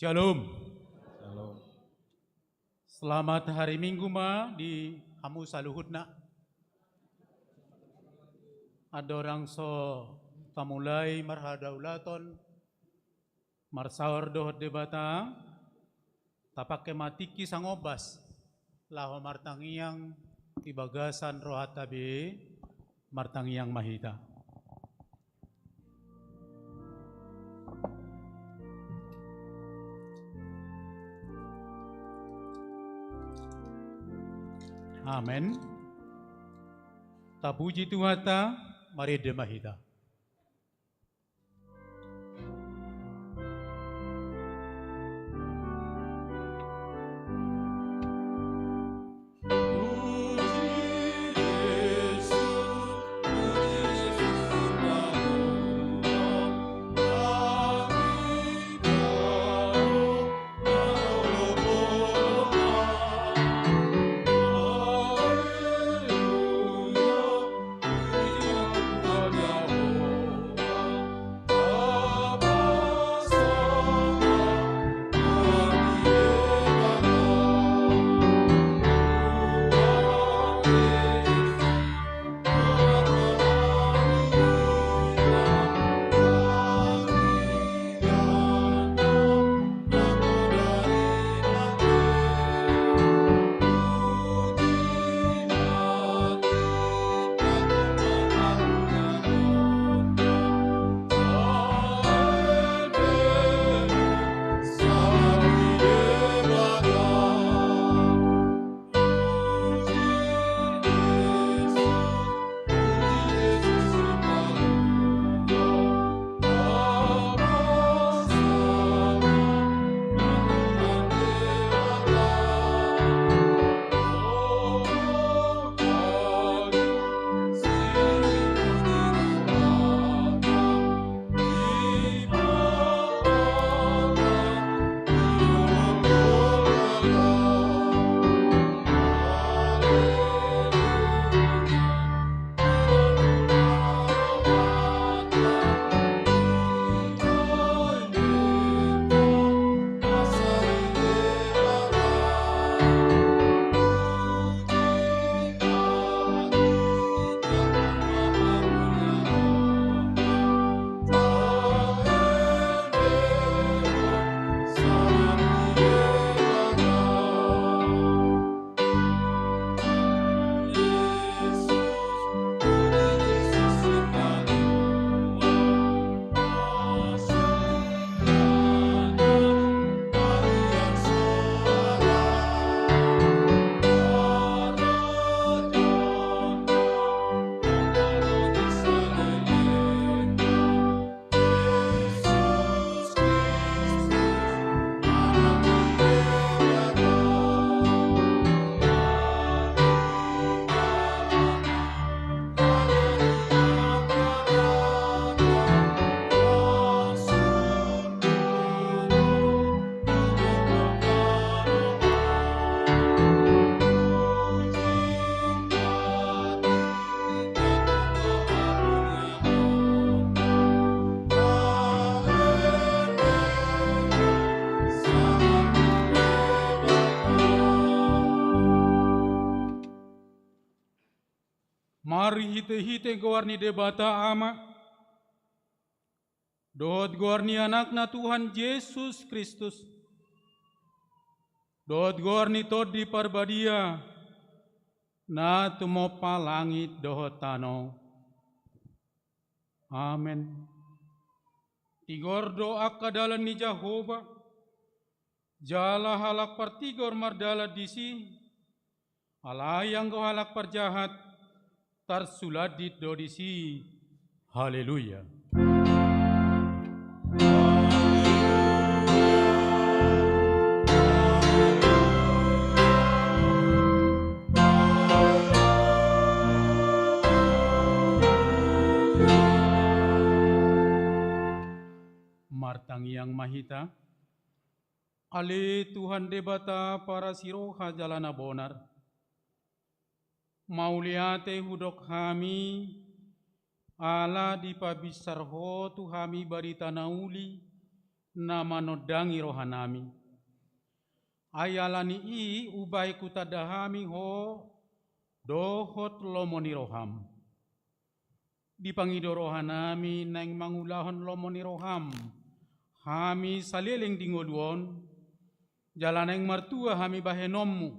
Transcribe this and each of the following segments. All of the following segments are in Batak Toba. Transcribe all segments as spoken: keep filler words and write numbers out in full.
Shalom. Shalom. Selamat hari Minggu ma di hamu saluhutna. Andorang so tamulai marhadaulaton, marsaor dohot Debata, tapangke ma tingki sangombas laho martangiang di bagasan rohanta be. Martangiang ma hita. Amen. Tapuji Tuhanta, marende ma hita. Marhitehite goar ni Debata Ama, dohot goar ni Anakna Tuhan Jesus Kristus, dohot goar ni Tondi Parbadia, na tumompa langit dohot tano. Amen. Tigor do angka dalan ni Jahowa, jala halak partigor mardalan disi. Alai anggo halak parjahat, tarsulandit do disi. Haleluya. Martangiang ma hita. Ale Tuhan Debata parasi roha jala na bonar, mauliate hudok hami, ala dipabinsar Ho tu hami barita na uli, na manondangi rohanami. Ai ala ni i hubahen hutanda hami Ho dohot lomo ni roham. Dipangido rohanami naeng mangulahon lomo ni roham hami saleleng di ngolu on, jala naeng martua hami bahenonmu.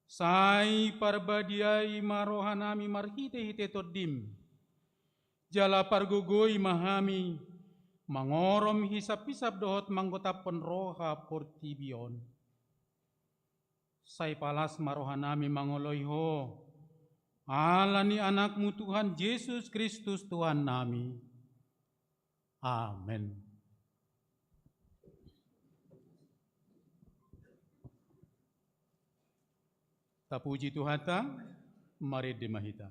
Sai parbadiai ma rohanami marhitehite Tondim, jala pargogoi ma hami mangorom hisaphisap dohot manggotaphon roha portibi on. Sai palas ma rohanami mangoloi Ho, ala ni Anakmu Tuhan Jesus Kristus Tuhannami. Amen. Tapuji Tuhanta, marende ma hita.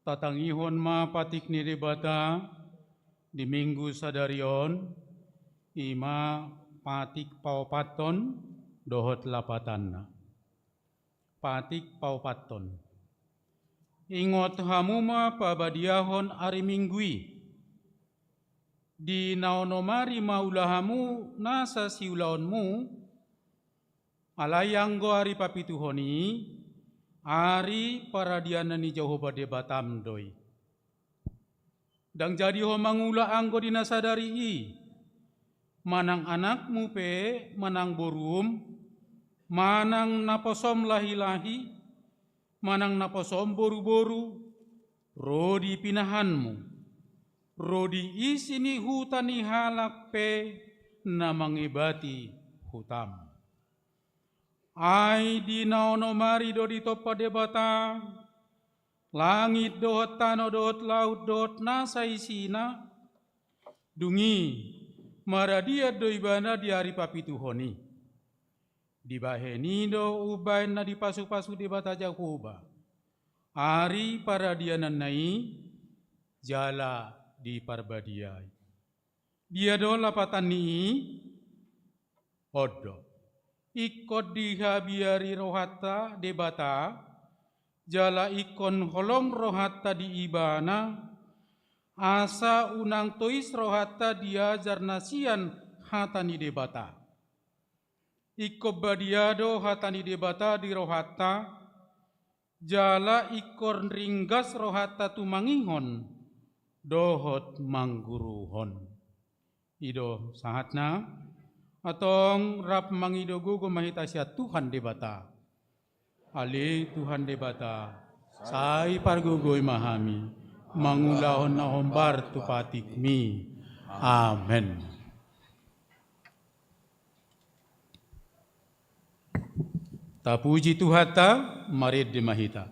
Tatangihon ma patik ni Debata di Minggu sadari on, i ma patik paopathon dohot lapatanna. Patik paopathon. Ingot hamu ma pabadiahon ari Minggu i, di na onom ari ma ulahamu nasa siulaonmu, alai anggo ari papituhon i, ari paradianan ni Jahowa Debatam do i. Ndang jadi ho mangula anggo di na sadari i, manang anakmu pe, manang borum, manang naposom lahilahi, manang naposom boruboru, ro di pinahanmu, ro di isi ni huta ni halak pe na mangebati hutam. Ai di na onom ari do ditompa Debata langit dohot tano dohot laut dohot nasa isina, dung i maradian do ibana di ari papituhon i. Dibahen i do umbahen na dipasupasu Debata Jahowa ari paradiananna i jala diparbadiai. Dia do lapatan ni i? On do. Ingkon dihabiari rohanta Debata, jala ingkon holong rohanta di Ibana, asa unang tois rohanta di ajar na sian hata ni Debata. Ingkon badia do hata ni Debata di rohanta, jala ingkon ringgas rohanta tumangihon dohot mangguruhon. I do sahatna, antong rap mangido gogo ma hita sian Tuhan Debata. Ale Tuhan Debata, sai pargogoi ma hami mangulahon na hombar tu patikmi. Amen. Tapuji Tuhanta, marende ma hita.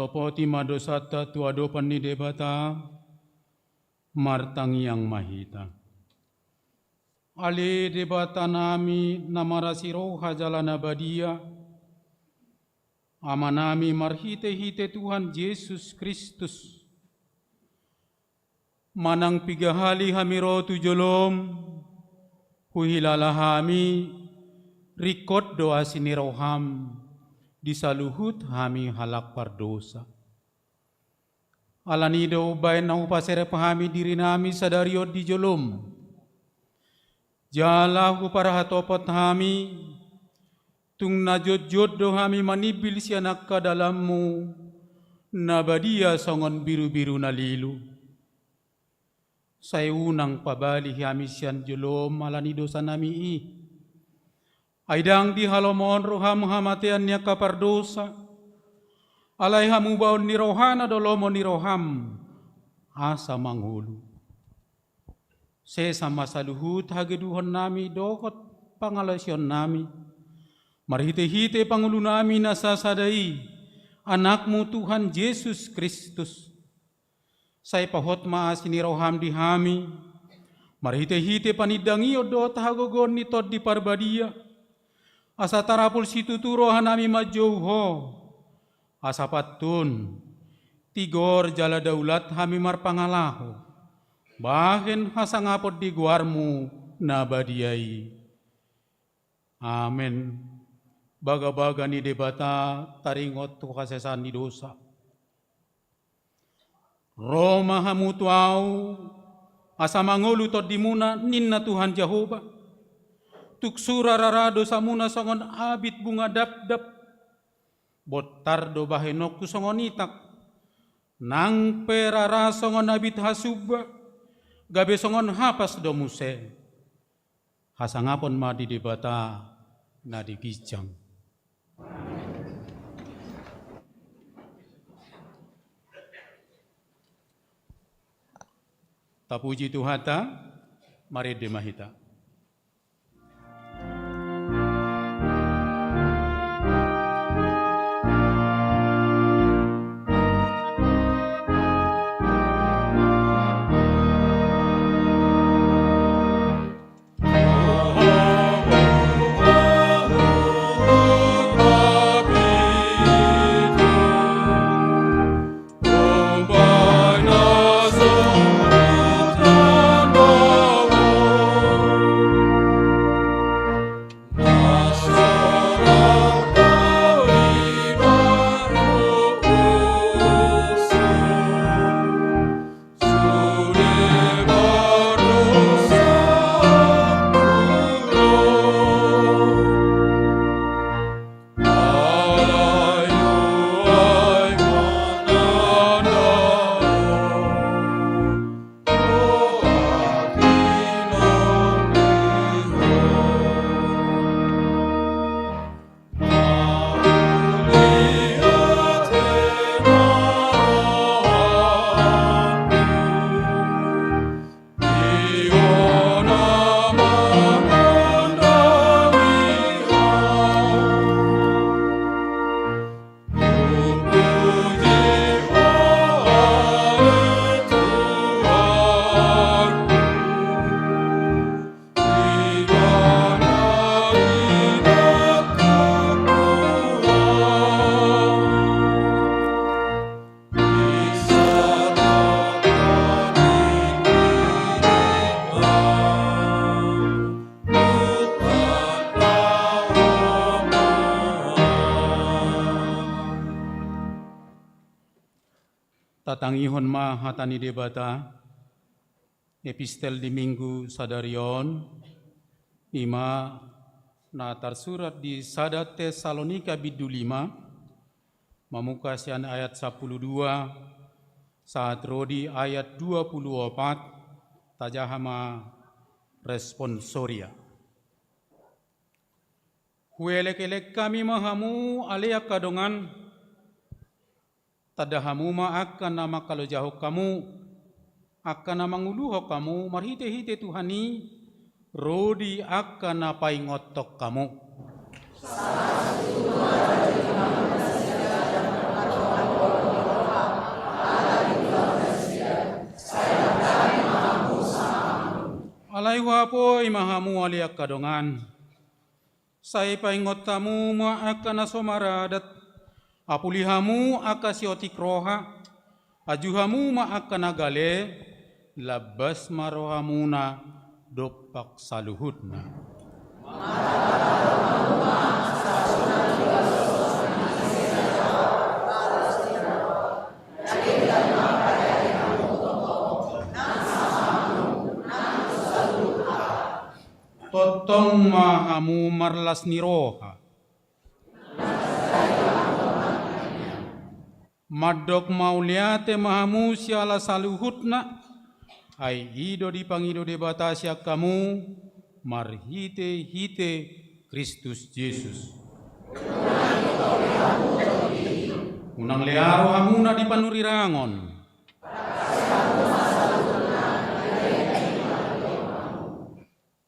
Sopoti ma dosanta tu adopan ni Debata. Martangiang ma hita. Ale Debata nami na marasi roha jala na badia, Ama nami marhite-hite Tuhan Jesus Kristus, manang piga hali hami ro tu jolom, huhilala hami, ringkot do asi ni roham di saluhut hami halak pardosa. Alani do umbahen na hupaserep hami dirinami sadari on di jolom, jala huparhatopot hami, tung na jotjot do hami manimbil sian angka dalanmu na badia songon birubiru na lilu. Sai unang pabali hami sian jolom alani dosanami i. Ai ndang dihalomohon roham hamatean ni angka pardosa, alai hamubaon ni rohana do lomo ni roham, asa mangolu. Sesa ma saluhut hagedukannami dohot pangalaosionnami, marhite-hite pangolunami na sasada i, Anakmu Tuhan Jesus Kristus. Sai pahot ma asi ni roham di hami, marhite-hite panindangion dohot hagogoon ni Tondi Parbadia, asa tarapul situtu rohanami manjou Ho, asa pantun, tigor jala daulat hami marpangalaho, bahen hasangapon di goarmu na badia i. Amen. Bagabaga ni Debata taringot tu hasesaan ni dosa. Ro ma hamu tu Ahu, asa mangolu tondimuna, ninna Tuhan Jahowa. Tung sura rara dosamuna songon abit bunga dapdap, bontar do bahenonku songon itak, nang pe rara songon abit hasumba, gabe songon hapas do muse. Hasangapon ma di Debata na di ginjang. Tapuji Tuhanta, marende ma hita. Tatangihon ma hata ni Debata. Epistel di Minggu sadari on, i ma na tarsurat di sada Tesalonika bindu lima, mamungka sian ayat sampulu dua, sahat ro di ayat dua pulu opat, tajaha ma responsoria. Huelek-elek hami ma hamu ale angka dongan, tanda hamu ma angka na mangkalojahon hamu, angka na manguluhon hamu, marhite-hite Tuhan i, ro di angka na paingothon hamu. Apoi ma hamu ale angka dongan. Sai paingot hamu ma angka na so maradat. Apuli hamu angka siotik roha. Aju hamu ma angka na gale. Lambas ma rohamuna dompak saluhutna. Tongtong ma hamu marlas ni roha. Mandok mauliate ma hamu siala saluhutna, ai i do dipangido Debata sian hamu marhitehite Kristus Jesus. Unang lea rohamuna di panurirangon.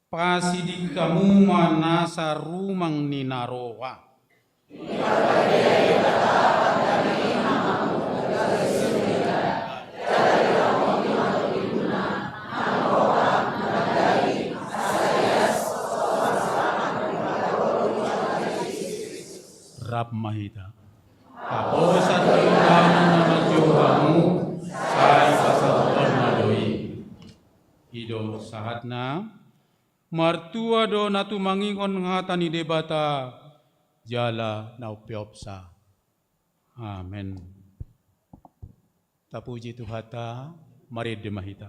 Pasiding hamu ma nasa rumang ni na roa. Rap ma hita. Haposan do ibana na manjou hamu, sai pasautonna do i. I do sahatna. Martua do na tumangion hata ni Debata jala na umpeopsa. Amen. Tapuji Tuhanta, marende ma hita.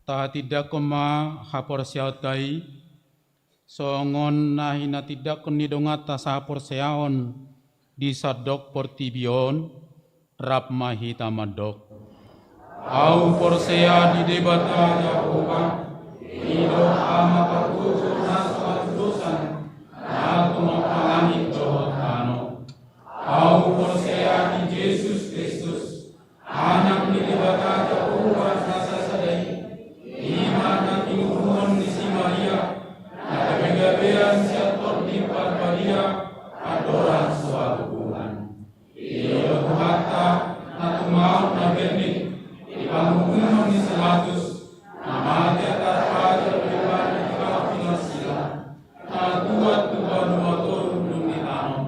Tahatindangkon ma haporseaonta i, songon na hinatindangkon ni donganta sahaporseaon di sandok portibi on, rap ma hita mandok. Ahu porsea di Debata Jahowa, i do Ama partogu na so mardosa, na tumompa langit dohot tano. Ahu porsea di Jesus Kristus, Anak ni Debata Jahowa na sasada i, i ma na tinubuhon ni si Maria, na gabegabean sian Tondi Parbadia, andorang so hatubuan. I do Tuhanta, na tumaon na bennik, di panguhumon ni si Pilatus, na mate antar raja, di bani di kapinan sila, na tuat tu banua toru dung ditanom,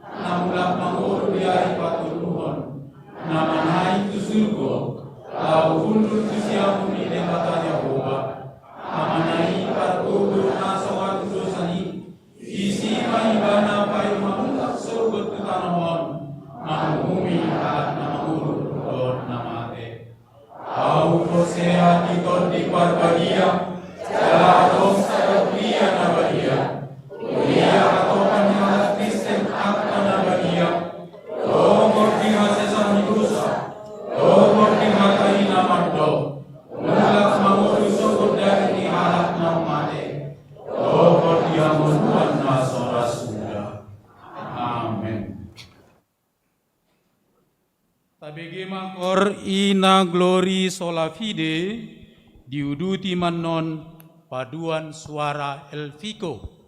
na mulak mangolu di ari patoluhon, na manaek tu surgo, laho hundul tu siamun ni Debata Jahowa, Amana i partogu na so mardosa i, disi ma ibana paima mulak sogot tu tano on, manguhumi halak na mangolu dohot na mate. Ahu porsea di Tondi Parbadia, jala adong sada Huria na badia. Huria hatopan ni halak Kristen angka na badia. Tongon di hasesaan ni dosa. Tongon di hata i na mandok. Mulak mangolu Or ina Glory sola fide, diuduti ma annon paduan suara El Fico.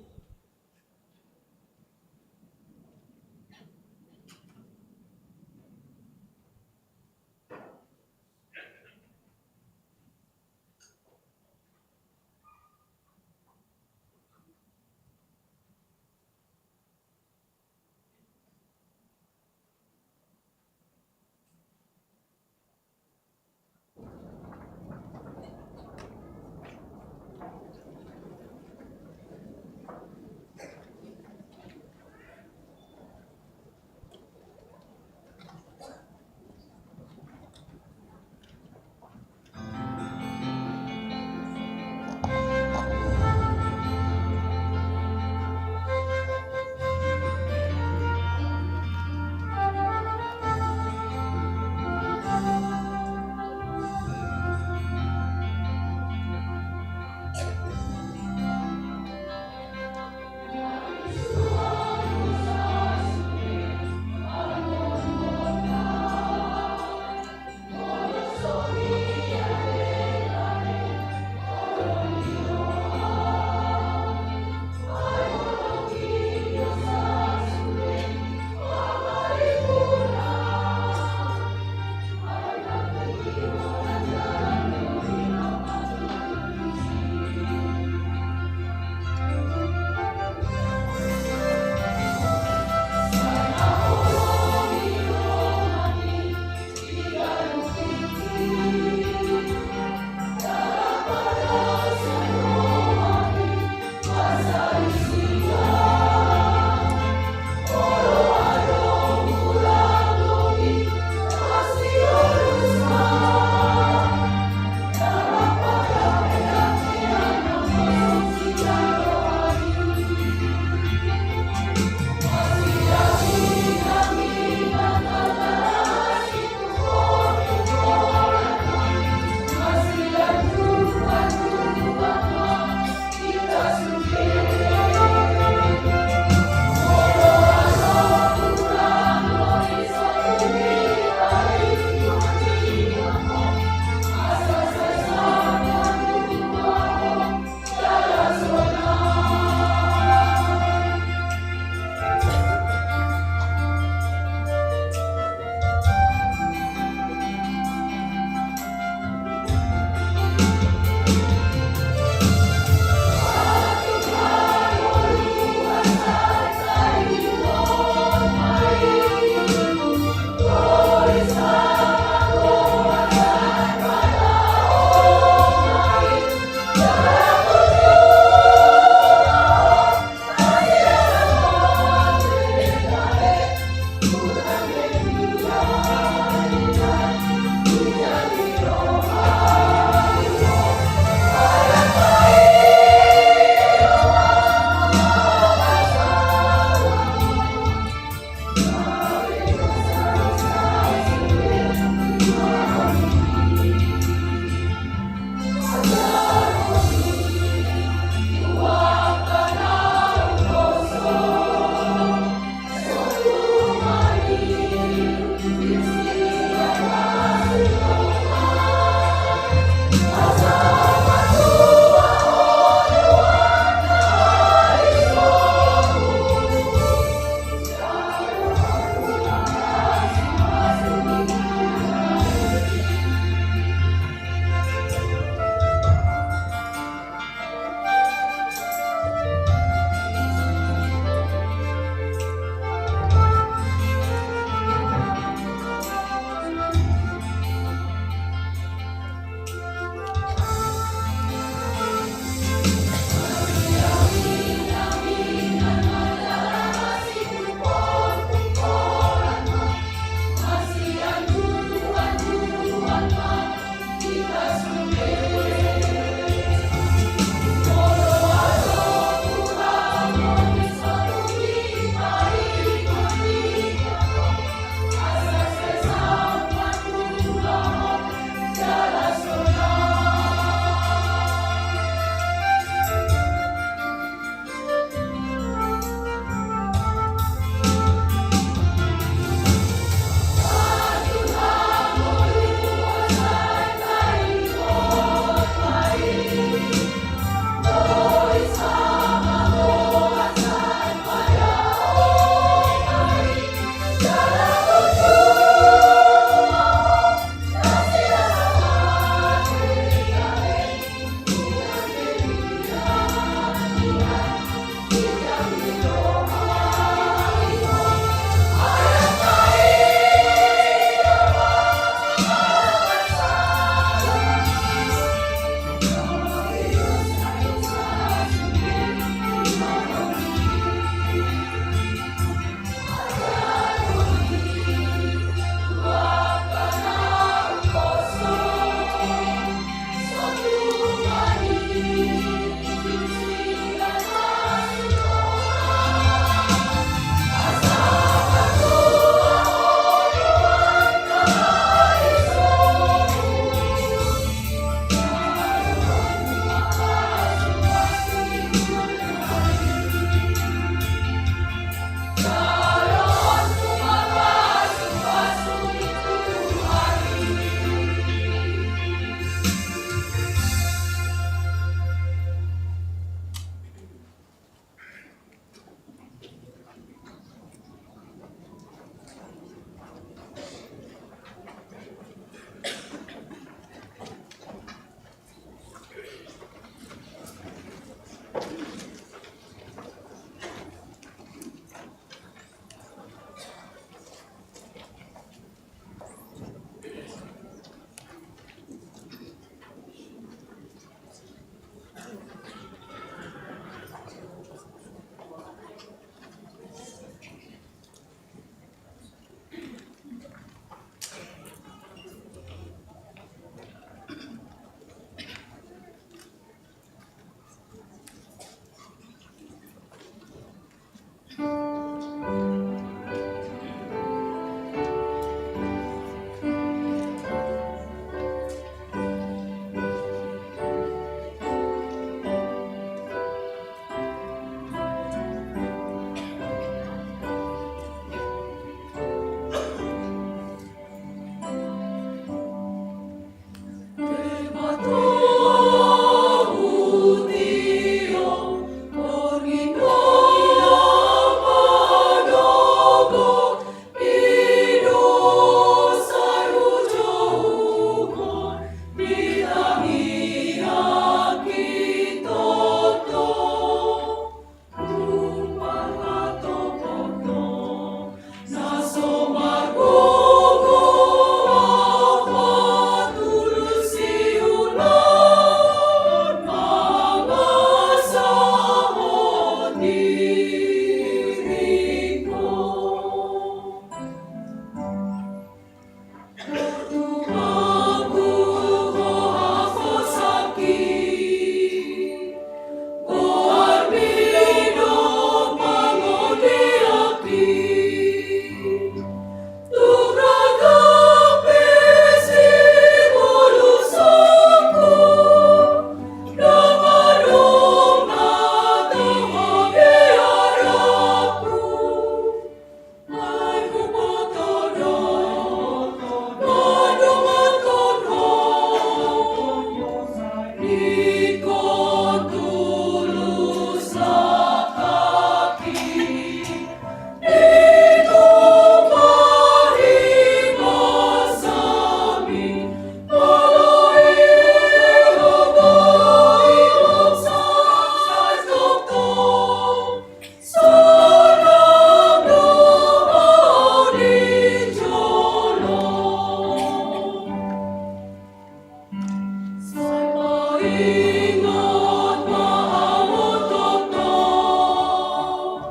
Ingot ma hamu tongtong,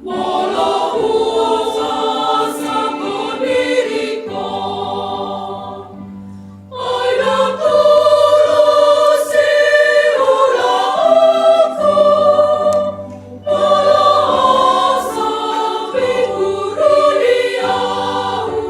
molo hupasahathon diringkon, ai ndang tulus siulaonku, molo asa pingguru di ahu.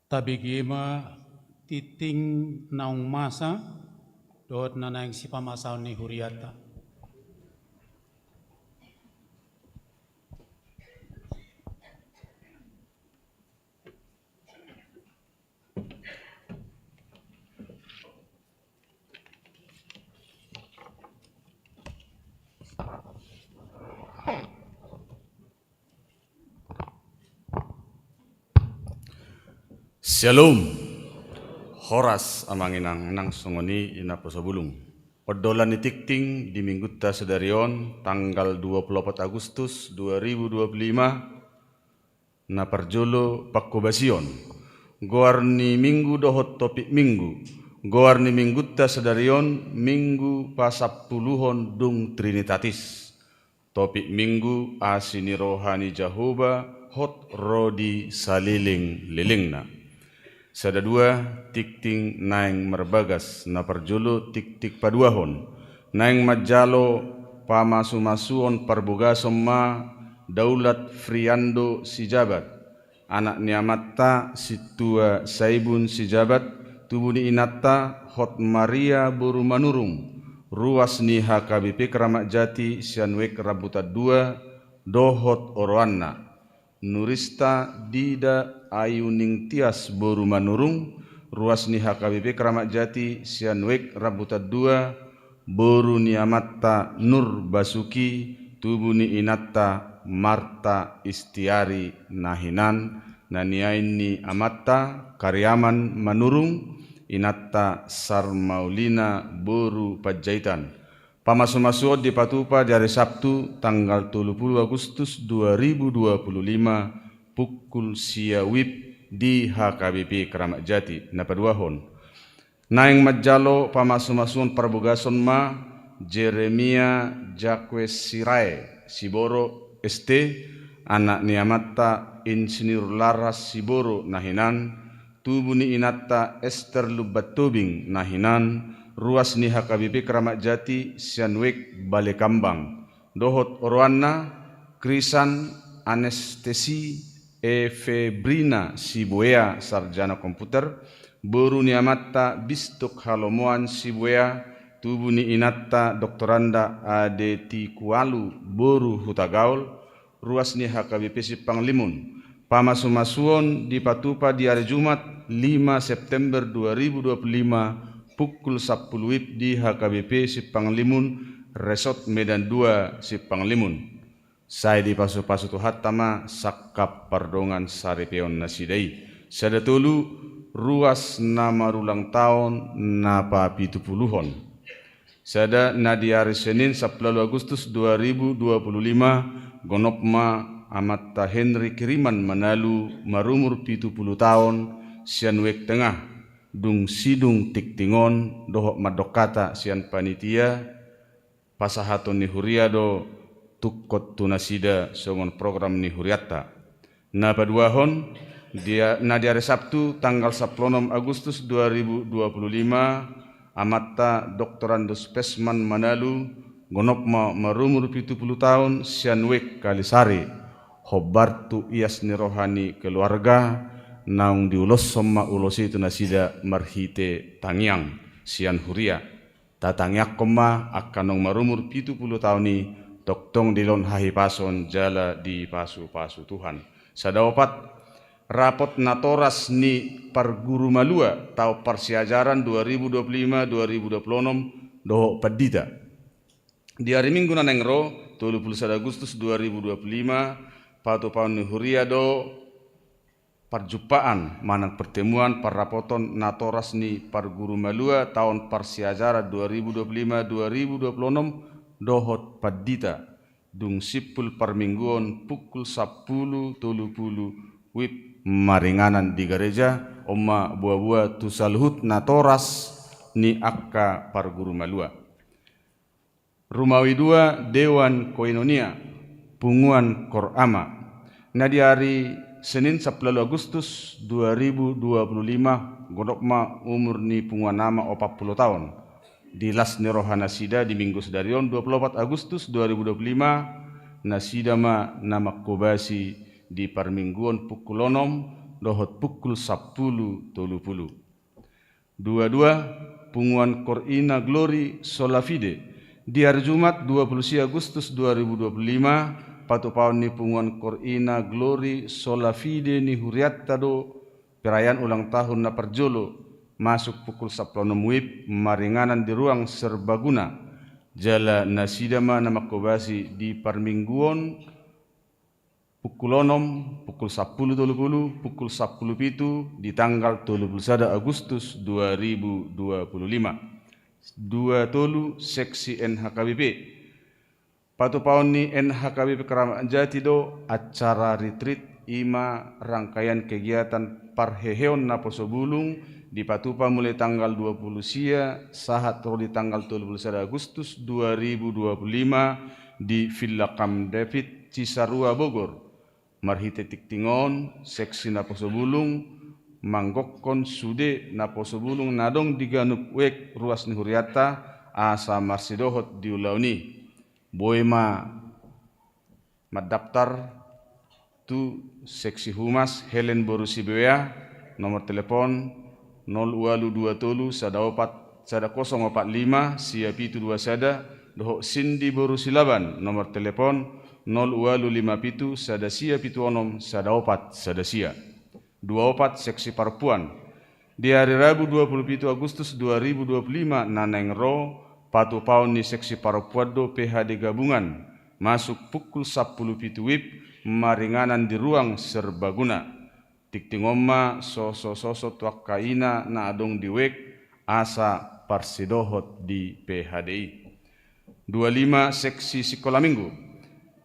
Tabege ma tingting naung masa dohot na naeng sipamasaon ni hurianta. Syalom. Horas amang inang, nang songon i ina poso bulung. Ondolan ni tingting di minggunta sadari on, tanggal dua puluh opat Agustus dua ribu dua puluh lima, na parjolo pangkobasion. Goar ni minggu dohot topik minggu. Goar ni minggunta sadari on, minggu pasampuluhon dung Trinitatis. Topik minggu, asi ni roha ni Jahowa hot ro di salelenglelengna. Sada dua tingting naeng marbagas, na parjolo tingting paduahon. Naeng manjalo pamasumasuon parbogason ma Daulat Friando Sijabat, anak ni amanta Sintua Saibun Sijabat, tubu ni inanta Hot Maria boru Manurung, ruas ni H K B P Keramat Jati sian Wijk Rambutan dua, dohot oroanna. Nurista Dida Ayuningtias boru Manurung, ruas ni H K B P Keramat Jati sian Wijk Rambutan dua, boru ni amanta Nur Basuki, tubu ni inanta Marta Istiari na hinan, na niain ni amanta Kariaman Manurung, inanta Sarmaulina boru Panjaitan. Pamasumasuon dipatupa di ari Sabtu, tanggal tolu puluh Agustus dua ribu dua puluh lima, pukul sia wib di H K B P Keramat Jati. Na paduahon. Naeng manjalo pamasumasuon parbogason ma Jeremia Jacques Sirae, Siboro, S T, anak ni amanta Insinyur Laras Siboro na hinan, tubu ni inanta Ester Lumban Tobing na hinan, ruas ni H K B P Keramat Jati sian Wijk Balekambang, dohot oroanna Krisan Anestesi Efebrina Sibuea, sarjana komputer, boru ni amanta Bistok Halomoan Sibuea, tubu ni inanta Doktoranda Adetikualu boru Hutagaol, ruas ni H K B P Simpang Limun. Pamasumasuon dipatupa di ari Jumat, lima September dua ribu dua puluh lima, pukul sampulu WIB di H K B P Simpang Limun, Resort Medan dua, Simpang Limun. Sai dipasupasu Tuhanta ma sangkap pardongansaripeon nasida i. Sada tolu, ruas na marulang taon na papitupuluhon. Sada, na di ari Senin, sampulu ualu Agustus dua ribu dua puluh lima, gonop ma Amanta Henry Kiriman Manalu, marumur pitu pulu taon, sian Wijk Tengah, dung sidung tingting on dohot mandok hata sian panitia pasahaton ni huria do tungkot tu nasida songon program ni hurianta. Na paduahon, dia, na di ari Sabtu, tanggal sampulu onom Agustus dua ribu dua puluh lima, Amanta Doktorandus Pesman Manalu, gonop ma marumur pitu pulu taon, sian Wijk Kalisari, hombar tu ias ni roha ni keluarga, naung diuloshon ma ulos i tu nasida marhite tangiang sian huria. Tatangiangkon ma angka naung marumur pitu pulu taon i, tongtong dilehon hahipason jala dipasupasu Tuhan. Sada opat, rapot natoras ni parguru malua taon parsiajaran dua ribu dua puluh lima dua ribu dua puluh onom dohot pandita. Di ari Minggu na naeng ro, tolu pulu sada Agustus dua ribu dua puluh lima, patupaon ni huria do parjumpaan manang pertemuan parrapoton natoras ni parguru malua taon parsiajaran dua ribu dua puluh lima dua ribu dua puluh onom dohot pandita, dung simpul parmingguon pukul sampulu tolu pulu WIB maringanan di gareja. On ma boaboa tu saluhut natoras ni angka parguru malua. Rumawi dua, Dewan Koinonia, Punguan Kor Ama. Na di ari Senin, sampulu ualu Agustus dua ribu dua puluh lima, gonop ma umur ni punguan ama opat pulu taon. Di las ni roha nasida di Minggu sadari on, dua pulu opat Agustus dua ribu dua pulu lima, nasida ma na manghobasi di parmingguon pukul onom dohot pukul sampulu tolu pulu. Dua dua, Punguan Kor Ina Glory Sola Fide. Di ari Jumat, dua pulu sia Agustus dua ribu dua puluh lima, patupaon ni Punguan Kor Ina Glory Sola Fide ni hurianta do perayaan ulang tahun na parjolo, masuk pukul sampulu onom WIB maringanan di ruang serbaguna. Jala nasida ma na manghobasi di parmingguon pukul onom, pukul sampulu tolu pulu, pukul sampulu pitu, di tanggal tolu pulu sada Agustus dua ribu dua puluh lima. Dua tolu, seksi N H K B P. Patupaon ni N H K B P Keramat Jati do acara retreat, i ma rangkaian kegiatan parheheon naposo bulung, dipatupa mulai tanggal dua pulu sia sahat ro di tanggal tolu pulu sada Agustus dua ribu dua puluh lima di Villa Camp David, Cisarua, Bogor. Marhite tingting on, seksi naposo bulung manggokhon sude naposo bulung na adong di ganup wijk ruas ni hurianta, asa marsidohot di ulaon i. Boi ma mandaftar tu seksi humas Helen boru Sibewea, nomor telepon nol ualu dua tolu sada opat sada kosong opat lima sia pitu dua sada, dohot Sindi boru Silaban, nomor telepon nol ualu lima pitu sada sia pitu onom sada opat sada sia. Dua opat, seksi parompuan. Di ari Rabu dua pulu pitu Agustus dua ribu dua pulu lima na naeng ro, patupaon ni seksi parompuan do P H D gabungan, masuk pukul sampulu pitu WIB maringanan di ruang serbaguna. Tingting on ma sosososo tu angka ina na adong di wijk, asa parsidohot di P H D i. Dua lima, seksi sikola minggu.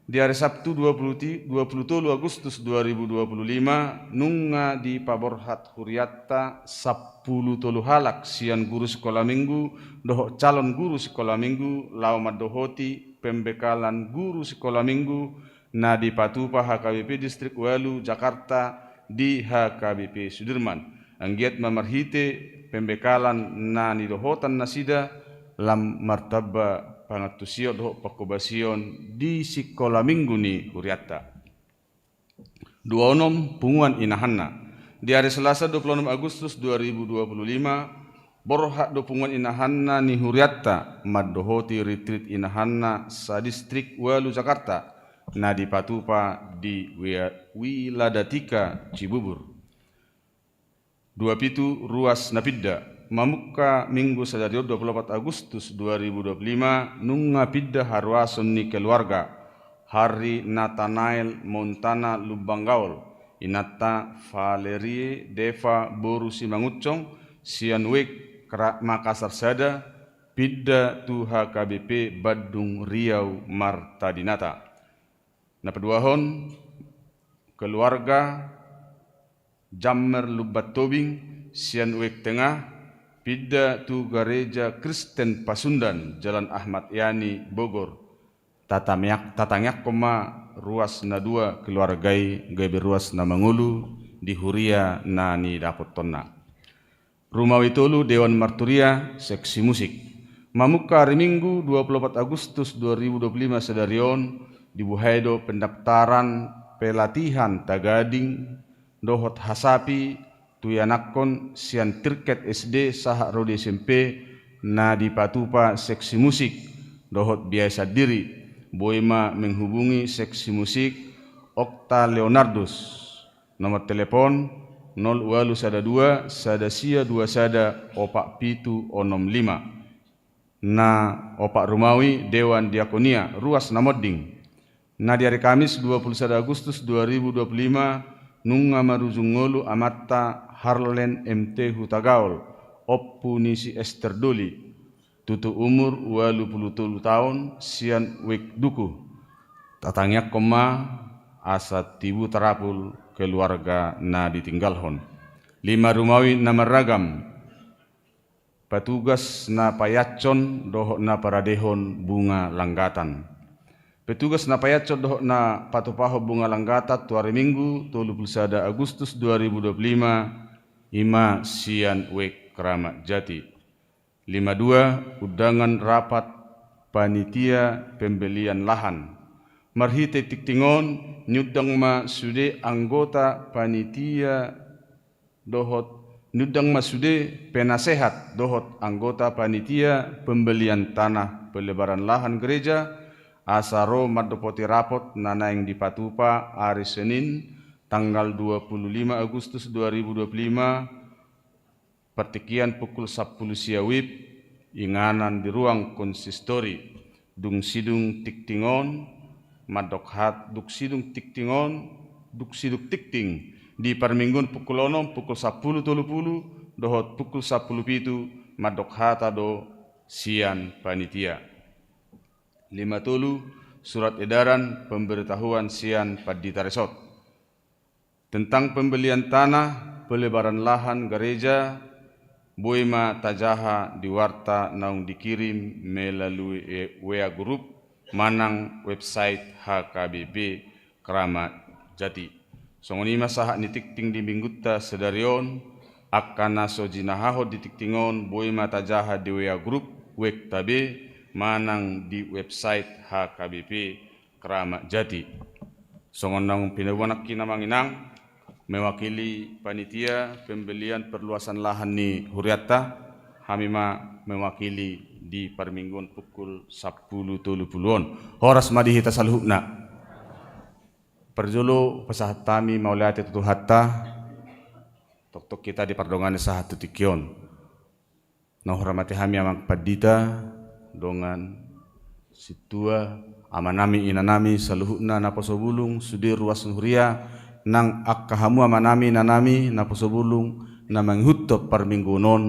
Di ari Sabtu dua pulu ti-, dua pulu tolu Agustus dua ribu dua pulu lima, nunga dipaborhat hurianta sampulu tolu halak sian guru sikola minggu dohot calon guru sikola minggu laho mandohoti pembekalan guru sikola minggu na dipatupa H K B P Distrik ualu Jakarta di H K B P Sudirman. Anggiat ma marhite pembekalan na nidohotan nasida lam martamba pangantusion dohot panghobasion di sikola minggu ni hurianta. Dua onom, punguan inahanna. Di ari Selasa dua pulu onom Agustus dua ribu dua pulu lima, borhat do punguan inahanna ni hurianta mandohoti retreat inahanna sadistrik ualu Jakarta. na dipatupa di Wia-, Wiladatika Cibubur. Dua pitu ruas na pinda. Mamungka Minggu sadari on dua pulu opat Agustus dua ribu dua pulu lima, nunga pinda haruason ni keluarga Harry Nathanael Montana Lumban Gaol, inanta Valerie Deva boru Simangunsong, sian Wijk Kra-, Makassar Sada, pinda tu H K B P Bandung Riau Marta Dinata. Na paduahon, keluarga Jammer Lumban Tobing, sian Wijk Tengah, pinda tu Gareja Kristen Pasundan, Jalan Ahmad Yani, Bogor. Tatamiak-, tatangiangkon ma ruas na dua keluarga i gabe ruas na mangolu di huria na nidapothonna. Rumawi tolu, Dewan Marturia, seksi musik. Mamungka ari Minggu dua pulu opat Agustus dua ribu dua pulu lima sadari on, dibuhai do pendaftaran pelatihan tagading dohot hasapi tu ianakhon sian tirket S D sahat ro di S M P na dipatupa seksi musik dohot biasa diri, boi ma menghubungi seksi musik Okta Leonardus. Nomor telepon nol ualu sada dua, sada sia dua sada, opat pitu onom lima. Na opat rumawi, Dewan Diakonia, ruas na monding. Na di ari Kamis dua pulu sada Agustus dua ribu dua pulu lima, nunga marujung ngolu amanta Harlen M T Hutagaol, ompu ni si Ester Doli, tutu umur ualu pulu tolu taon, sian Wijk Duku. Tatangiangkon ma asa tibu tarapul keluarga na ditinggalhon. Lima rumawi na marragam. Petugas na paiashon dohot na paradehon bunga langgatan. Petugas na paiashon dohot na patupahon bunga langgatan tu ari Minggu tolu pulu sada Agustus dua ribu dua pulu lima, i ma sian Wijk Kramat Jati. Lima dua, undangan rapat panitia pembelian lahan. Marhite tingting on, niundang ma sude anggota panitia dohot, niundang ma sude penasehat dohot anggota panitia pembelian tanah pelebaran lahan gereja, asa ro mandapoti rapot na naeng dipatupa ari Senin, tanggal dua pulu lima Agustus dua ribu dua pulu lima, partingkian pukul sampulu sia wib, inganan di ruang konsistori. Dung sidung tingting on, mandok hat-, dung sidung tingting on, dung sidung tingting di parmingguon pukul onom, pukul sampulu tolu pulu, dohot pukul sampulu pitu, mandok hata do sian panitia. Lima tolu, surat edaran pemberitahuan sian pandita resort. Tentang pembelian tanah pelebaran lahan gareja, boi ma tajaha di warta naung dikirim melalui e-, W A grup manang website H K B P Kramat Jati. Songon i ma sahat ni tingting di minggunta sadari on, angka na so jinahahon di tingting on boi ma tajaha di W A grup Wijk Tabe manang di website H K B P Kramat Jati. Songon naung pinaboa nangkin, amang inang, mewakili panitia pembelian perluasan lahan ni hurianta, hami ma mewakili di parmingguon pukul sampulu tolu pulu on. Horas ma di hita saluhutna. Parjolo pasahat hami mauliate tu Tuhanta, tongtong hita dipardongani sahat tu tingki on. Na huhormati hami amang pandita, dongan sintua, amanami, inanami, saluhutna naposo bulung, sude ruas ni huria, nang angka hamu amanami, inanami, naposo bulung, na mangihuthon parmingguon on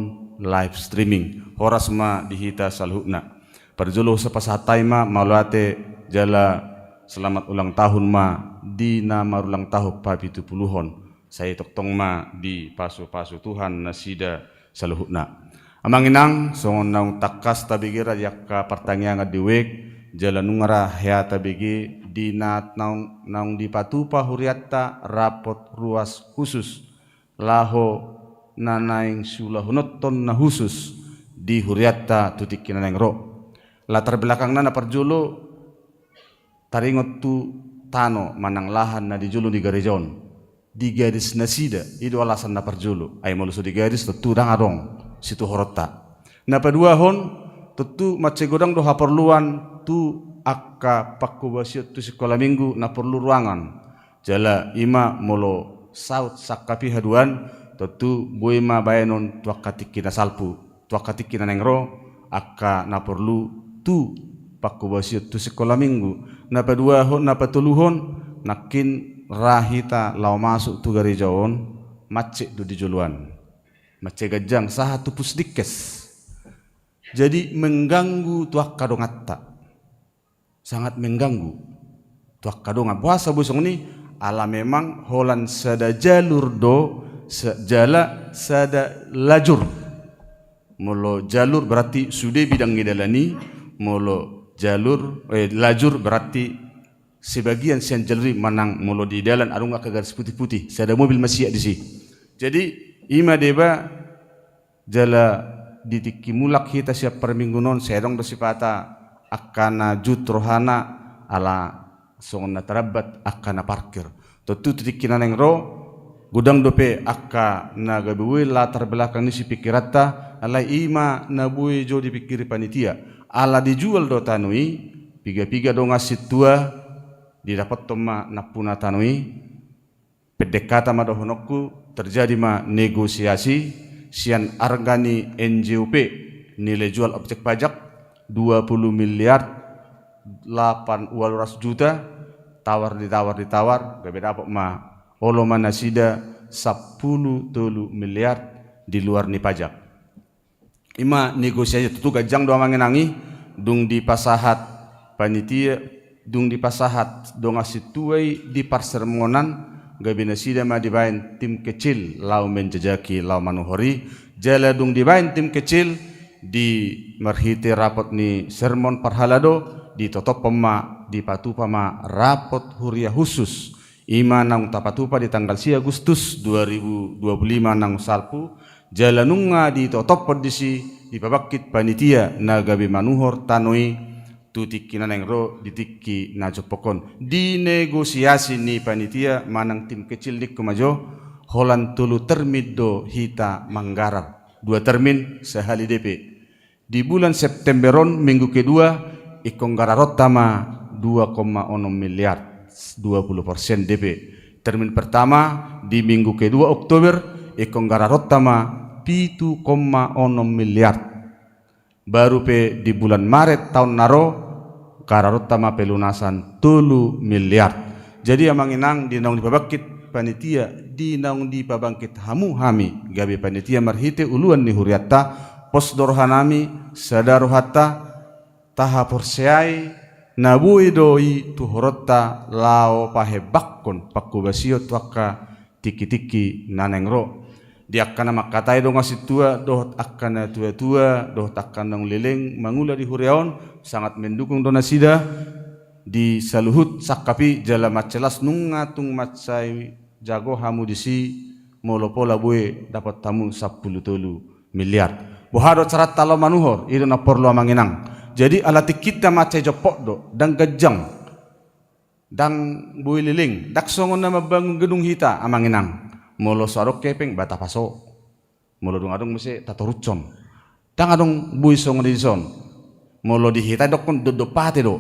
live streaming. Horas ma di hita saluhutna. Parjolo hupasahat hami ma mauliate jala selamat ulang tahun ma di na marulang tahun papitupuluhon. Sai tongtong ma dipasupasu Tuhan nasida saluhutna. Amang inang, songon naung tangkas tabege ra di angka partangiangan di Wijk, jala nunga ra hea tabege di na naung, naung dipatupa hurianta rapot ruas khusus, laho na naeng siulahononhon na khusus di hurianta tu tingki na naeng ro. Latar belakangna na parjolo, taringot tu tano manang lahan na di jolo ni gareja on, digadis nasida, i do alasan na parjolo. Ai molo so digadis, tontu ndang adong situhoronta. Na paduahon, tontu mansai godang do haporluan tu angka pangkobasion tu sikola minggu na porlu ruangan. Jala i ma molo saut sangkap i haduan, tontu boi ma baenon tu angka tingki na salpu, tu angka tingki na naeng ro, angka na porlu tu pangkobasion tu sikola minggu. Na paduahon, na patoluhon, nangkin ra hita laho masuk tu gareja on, macet do di joloan. Macet ganjang, sahat tu pusdinkes. Jadi mengganggu tu angka donganta. Sangat mengganggu tu angka dongan. Boasa boi songon i? Ala memang holan sada jalur do, sa-, jala sada lajur. Molo jalur berarti sude bidang ni dalan i, molo jalur, eh, lajur berarti sebagian sian jalur i manang molo di dalan adong angka garis putih-putih, sada mobil masiak disi. Jadi i ma deba. Jala di tingki mulak hita sian parmingguon on, sai adong do sipata angka na jut rohana ala songon na tarambat angka na parkir. Tontu tu tingki na naeng ro, godang dope angka na gabe boi latar belakang ni sipikiranta, alai i ma na boi jo dipikiri panitia. Ala dijual do tano i, piga-piga dongan sintua, didapothon ma nampuna tano i. Pendek hata ma dohononku, terjadi ma negosiasi sian arga ni N J O P, nilai jual objek pajak, dua puluh miliar lapan, ualu ratus juta, tawar ditawar ditawar, gabe dapot ma, olo ma nasida sampulu tolu miliar di luar ni pajak. I ma negosiasi, tontu ganjang do amang inang i, dung dipasahat panitia, dung dipasahat dongan sintua i di parsermonan, gabe nasida ma dibaen tim kecil laho menjajaki, laho manuhor i. Jala dung dibaen tim kecil, di marhite rapot ni sermon parhalado, ditotophon ma, dipatupa ma rapot huria khusus. I ma naung tapatupa di tanggal sia Agustus dua ribu dua puluh lima naung salpu, jala nunga ditotophon disi, dipabangkit panitia na gabe manuhor tano i tu tingki na naeng ro, di tingki na jompok on. Di negosiasi ni panitia manang tim kecil ningku ma jo, holan tolu termin do hita manggarar. Dua termin sahali D P. Di bulan September on, minggu kedua, ingkon gararonta ma dua koma onom miliar, dua puluh persen D P. Termin pertama, di minggu kedua Oktober, ingkon gararonta ma pitu koma onom miliar. Baru pe di bulan Maret taon na ro, gararonta ma pelunasan tolu miliar. Jadi amang inang, di naung dipabangkit panitia, di naung dipabangkit hamu hami gabe panitia marhite uluan ni hurianta, pos do rohanami, sada rohanta, tahaporseai na boi do i tuhoronta laho pahembangkon pangkobasion tu angka tingki-tingki na naeng ro. Di angka na mangkatai dongan sintua dohot angka na tua-tua dohot angka naung leleng mangula di huria on, sangat mendukung do nasida di saluhut sangkap i, jala mansai las nunga tung mansai jago hamu disi, molo pola boi dapot hamu sampulu tolu miliar. Boha do caranta laho manuhor, i do na porlu amang inang. Jadi ala tingkinta mansai jompok do, ndang ganjang. Ndang boi leleng, ndang songon na mambangun gedung hita amang inang. Molo so adong hepeng, ba tapaso. Molo dung adong muse tatorushon. Ndang adong boi songon i dison. Molo di hita dokkon dondon pate do.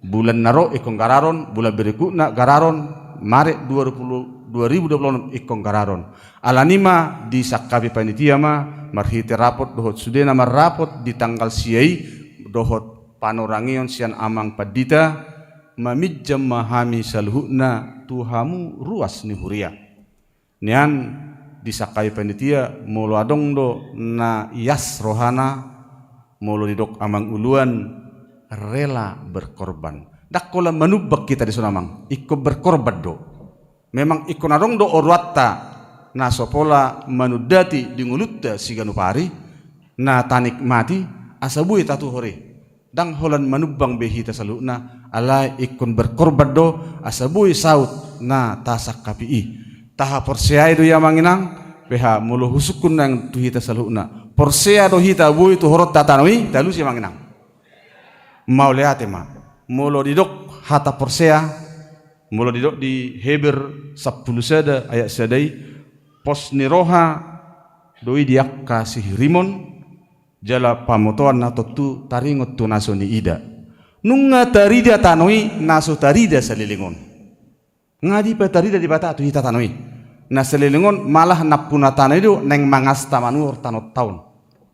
Bulan na ro ingkon gararon, bulan berikutna gararon, Maret dua puluh, dua ribu dua puluh enam ingkon gararon. Alani ma disangkapi panitia ma marhite rapot dohot sude na marrapot di tanggal sia i dohot panorangion sian amang pandita, maminjam ma hami saluhutna tu hamu ruas ni huria. Nian disangkapi panitia, molo adong do na ias rohana, molo didok amang uluan, rela berkorban. Ndang holan manumbang hita dison amang, ingkon berkorban do. Memang ingkon adong do oroanta na so pola manundati di ngolunta siganup ari, na tanikmati asa boi tatuhor i. Ndang holan manumbang be hita saluhutna, alai ingkon berkorban do asa boi saut na tasangkapi i. Tahaporseai do i amang inang, beha molo husungkun nang tu hita saluhutna. Porsea do hita boi tuhoronta tano i, talusi amang inang. Mauliate ma. Molo didok hata porsea, molo didok di Heber sampulu sada ayat sada i, pos ni roha do i di angka sihirimon, jala pamotoan na tontu taringot tu na so niida. Nunga tarida tano i na so tarida saleleng on. Nga dipatarida Debata tu hita tano i. Na saleleng on malah nampuna tano i do naeng mangasta manuhor tano taon.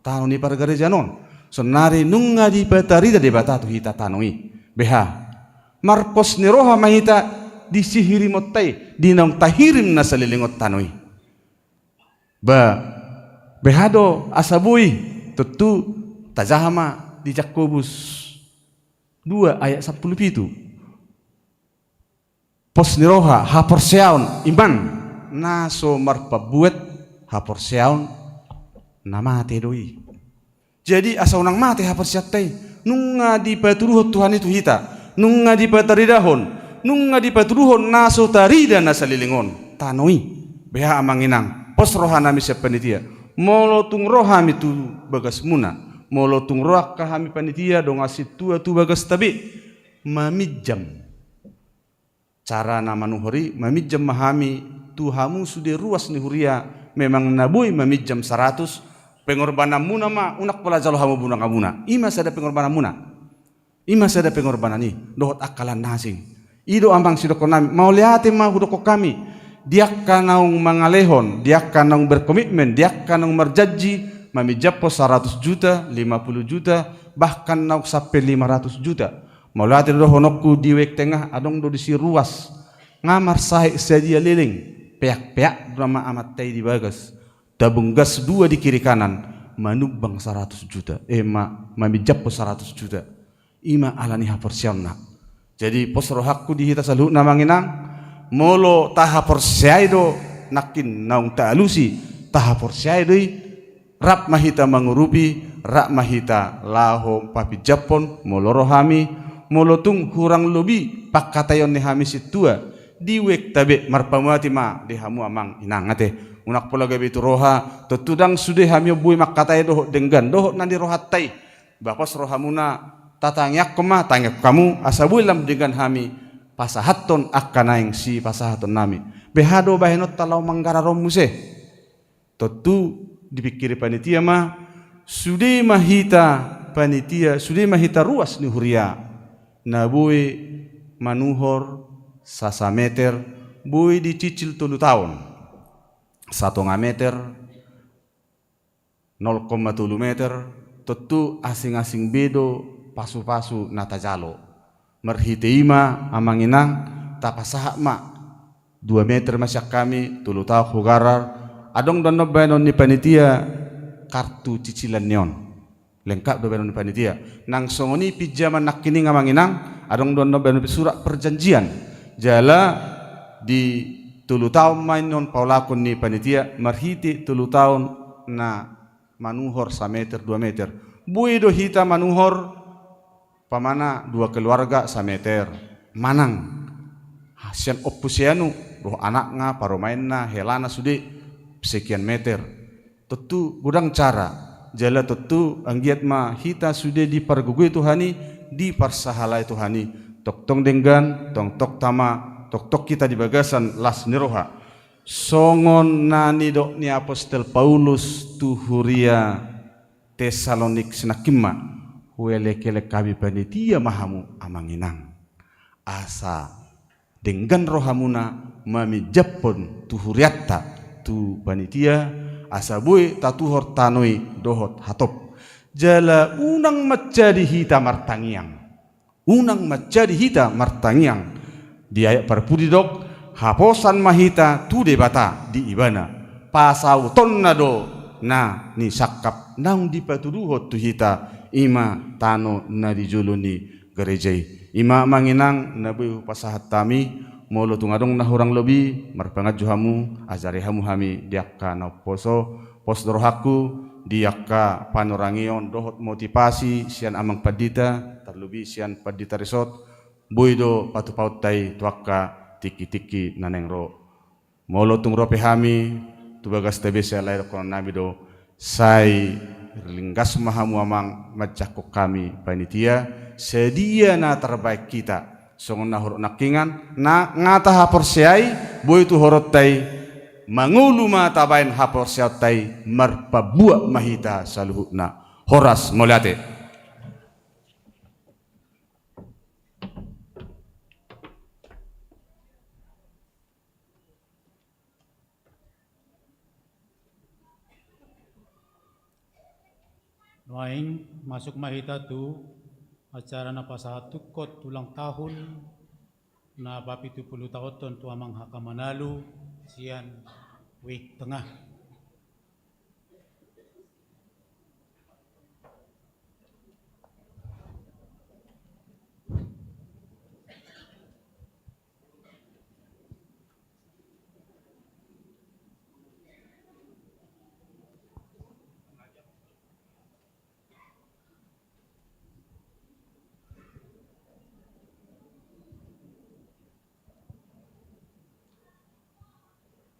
Tano ni pargarejaan on. Sonari nunga dipatarida Debata tu hita tano i. Beha. Marpos ni roha ma hita di sihirimonta i, di naung tahirim na saleleng on tano i. Ba, beha do asa boi, tontu tajaha ma di Jakobus dua ayat sampulu pitu. Pos ni roha, haporseaon, iman, na so marpambuat haporseaon na mate do i. Jadi asa unang mate haporseaonta i, nunga dipatuduhon Tuhan i tu hita, nunga dipataridahon, nunga dipatuduhon na so tarida na saleleng on tano i. Beha amang inang, pos rohanami sian panitia. Molo tung ro hami tu bagasmuna, molo tung ro angka hami panitia dongan sintua tu bagasta be, maminjam. Cara na manuhor i, maminjam ma hami tu hamu sude ruas ni huria, memang na boi maminjam saratus, pengorbananmuna ma, unang pola jalo hamu bunganmuna. I ma sada pengorbananmuna. I ma sada pengorbanan i, dohot angka lan na asing. I do amang sidohononnami, mauliate ma hudokhon hami. Di angka naung mangalehon, di angka naung berkomitmen, di angka naung marjanji, maminjamhon saratus juta, lima puluh juta, bahkan naung sampe lima ratus juta. Mauliate do dohononku di Waig Tengah, adong do disi ruas. Nga marsahit sadia leleng, peak-peak do nama amanta i di bagas. Tabung gas dua di kiri kanan, manumbang saratus juta. Eh, ma, maminjamhon saratus juta. I ma ala ni haporseaonna. Jadi pos rohangku di hita saluhutna amang inang, molo tahaporseai do nangkin naung taalusi, tahaporseai do i, rap ma hita mangurupi, rap ma hita laho papinjamhon, molo ro hami, molo tung hurang lobi pangkataion ni hami sintua, di Waigta be marpamuati ma di hamu amang inang ate. Unang pola gabe tu roha, tontu ndang sude hami on boi mangkatai dohot denggan, dohot na di rohanta i. Ba pos rohamuna, tatangiangkon ma, tangiangkon hamu, asa boi lam denggan hami pasahathon angka naeng sipasahatonnami. Beha do bahenonta laho manggarar on muse. Tontu dipingkiri panitia ma, sude ma hita panitia, sude ma hita ruas ni huria. Na boi manuhor sasameter, boi dicicil tolu taon. Satonga meter, nol koma tolu meter, tontu asing-asing be do pasu-pasu na tajalo. Marhite i ma amang inang, tapasahat ma dua meter ma sian hami, tolu taon hugarar, adong do annon baenon ni panitia kartu cicilan ni on. Lengkap do baenon ni panitia. Nang songon i pinjaman nangkining amang inang, adong do annon baenon surat perjanjian. Jala di tolu taon ma annon paulakon ni panitia, marhite tolu taon na manuhor sameter dua meter. Boi do hita manuhor, umpamana dua keluarga sameter. Manang sian ompu sianu, dohot anakna, parumaenna, helana sude, sekian meter. Tontu godang cara. Jala tontu anggiat ma hita sude dipargogoi Tuhan i, diparsahalai Tuhan i. Tongtong denggan, tongtong tama, tongtong hita di bagasan las ni roha. Songon na nidok ni apostel Paulus tu huria Tesalonik, sinangkin ma, huelek-elek hami panitia ma hamu amang inang. Asa denggan rohamuna maminjamhon tu hurianta, tu panitia, asa boi tatuhor tano i dohot hatop. Jala unang manjadi hita martangiang. Unang manjadi hita martangiang. Di ayat parpudi didok, haposan ma hita tu Debata di Ibana. Pasautonna do na nisangkap naung dipatuduhon tu hita, i ma tano na di jolo ni gareja i. I ma amang inang na boi hupasahat hami, molo tung adong na hurang lobi, marpanganju hamu, ajari hamu hami di angka na umposo, pos do rohangku, di angka panurangion dohot motivasi sian amang pandita, tarlobi sian pandita Risot, boi do patupaonta i tu angka tingki-tingki na naeng ro. Molo tung ro pe hami, tu bagasta be sai alai dohononnami do, sai ringgas ma hamu amang manjangkon hami panitia, sadia na tarbaen hita, songon na hurang nangkiningan, na nga tahaporseai, boi tu huroronta i, mangolu ma tabaen haporseaonta i, marpabuat ma hita saluhutna. Horas, mauliate. Nuaeng masuk ma hita tu acara na pasahat tungkot ulang tahun na papitu pulu taonhon tu amang H K Manalu sian Wijk Tengah.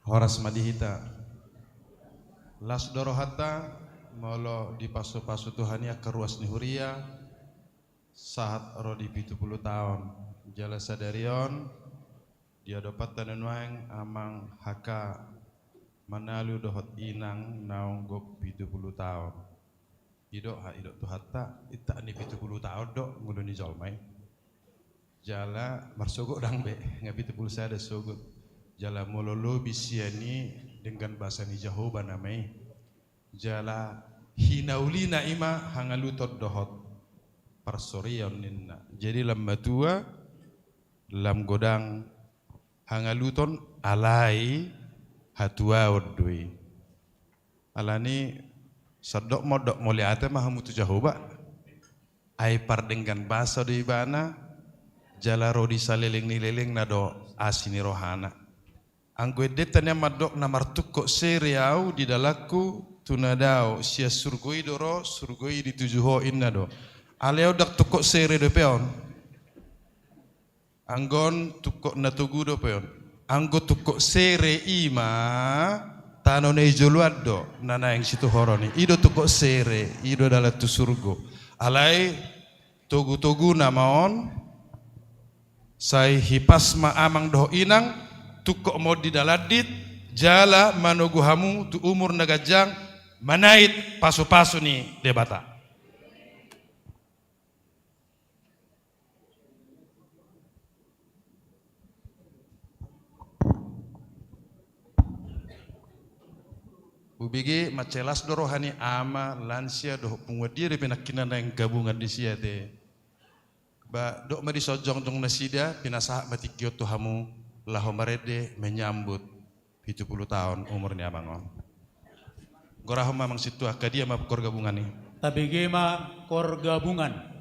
Horas ma di hita. Las do rohanta molo dipasupasu Tuhan i angka ruas ni huria sahat ro di pitu pulu taon. Jala sadari on di adopanta na nuaeng amang H K Manalu dohot inang naung gok pitu pulu taon. I do, ha, i do Tuhanta, intak ni pitu pulu taon do ngolu ni jolma i. Jala marsogot ndang be, nga pitu pulu sada sogot. Jala molo lobi sian i denggan basa ni Jahowa nama i. Jala hinaulina i ma hangaluton dohot parsorion ninna. Jadi lam matua, lam godang hangaluton alai hatuaon do i. Alani sandok mondok mauliate ma hamu tu Jahowa. Ai pardenggan basa do ibana, jala ro di saleleng ni lelengna do asi ni rohana. Anggo endenta nian mandok na martungkot sere au di dalanku tu na dao, sian surgo i do ro, surgo i dituju ho inna do. Alai on ndang tungkot sere dope on. Anggo on tungkot na togu dope on. Anggo tungkot sere i ma tano na i joloan do na naeng situhoron i. I do tungkot sere, i do dalan tu surgo. Alai togu-toguna ma on, sai hipas ma amang dohot inang, tungkot ma on di dalandit, jala manogu hamu tu umur na ganjang, manait pasu-pasu ni Debata. Hubege mansai las do roha ni ama, lansia dohot punguan dia dope nangkin na naeng gabungan disi ate. Ba dok ma dison jongjong nasida, pinasahat ma tingki on tu hamu laho marende menyambut pitu pulu taon umur ni amang on. Gorahon ma amang sintua, angka dia ma kor gabungan i? Tabege ma kor gabungan.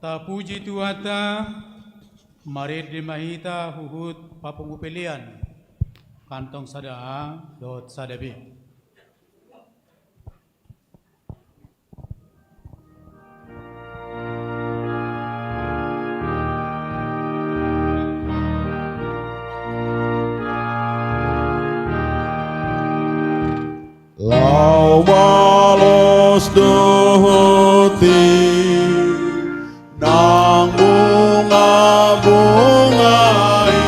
Tapuji Tuhanta, marende ma hita huhut papungu pelean, kantong sada A dohot sada B. Laho balos do hoti nang bungabunga i,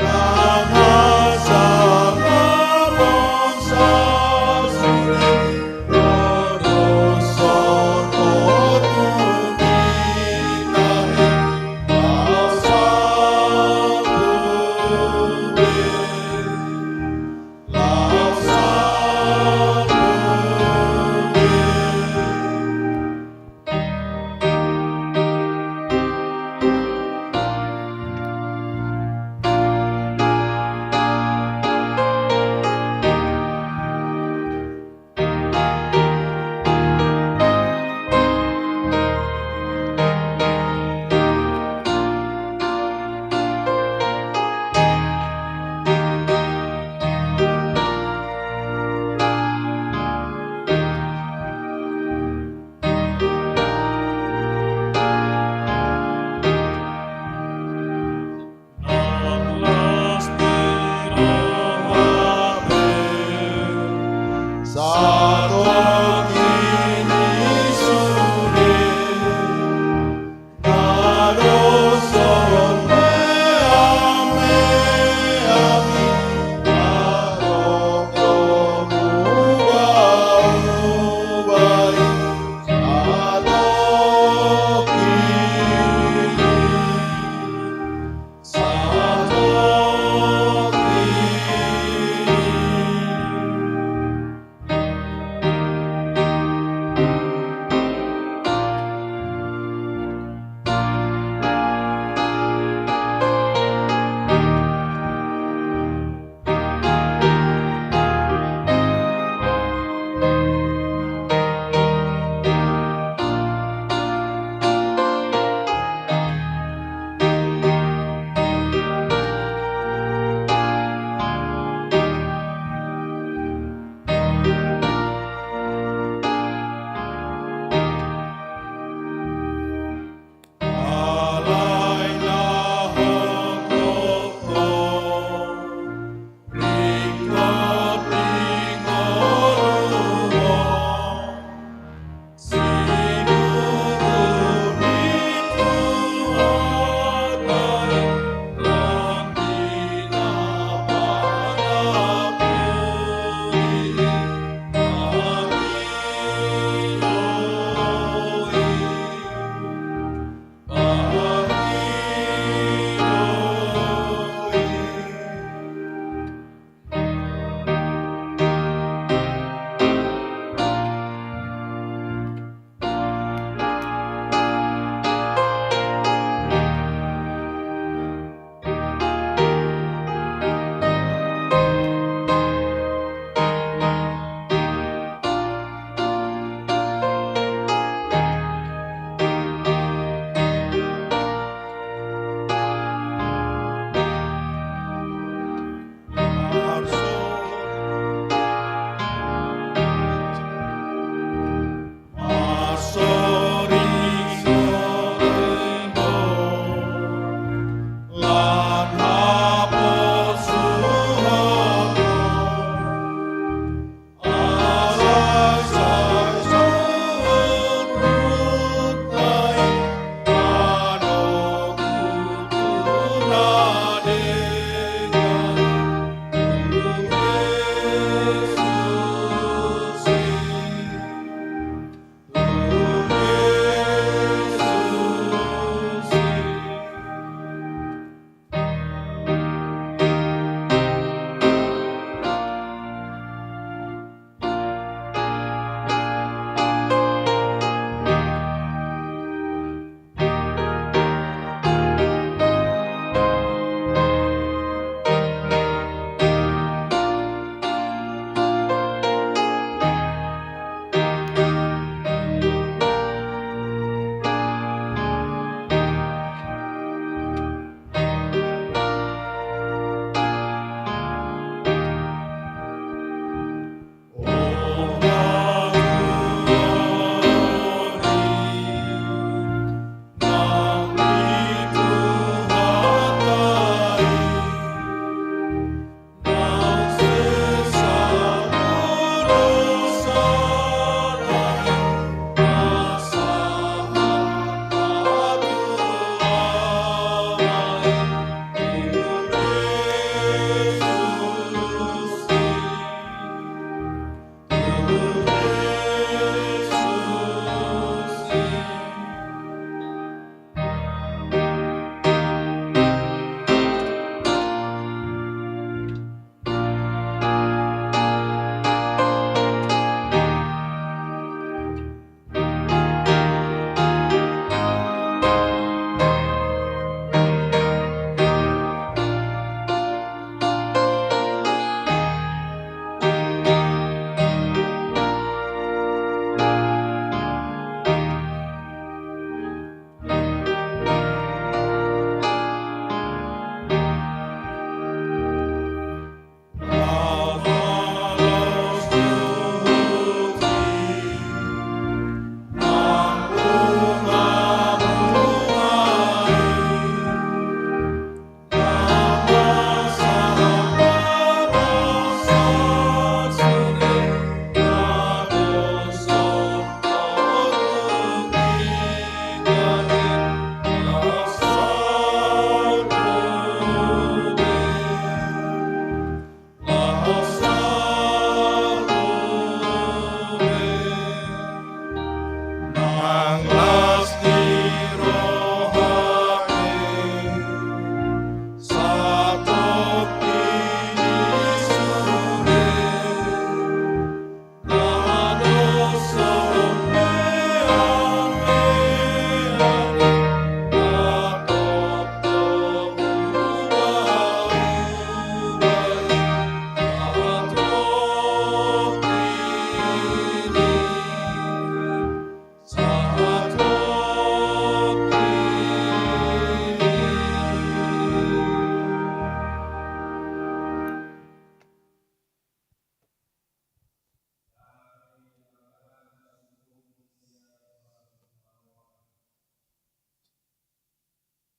nang hasangapon sasintongna, dohonon songon tu hita i, laos salpu be. Laos salpu be.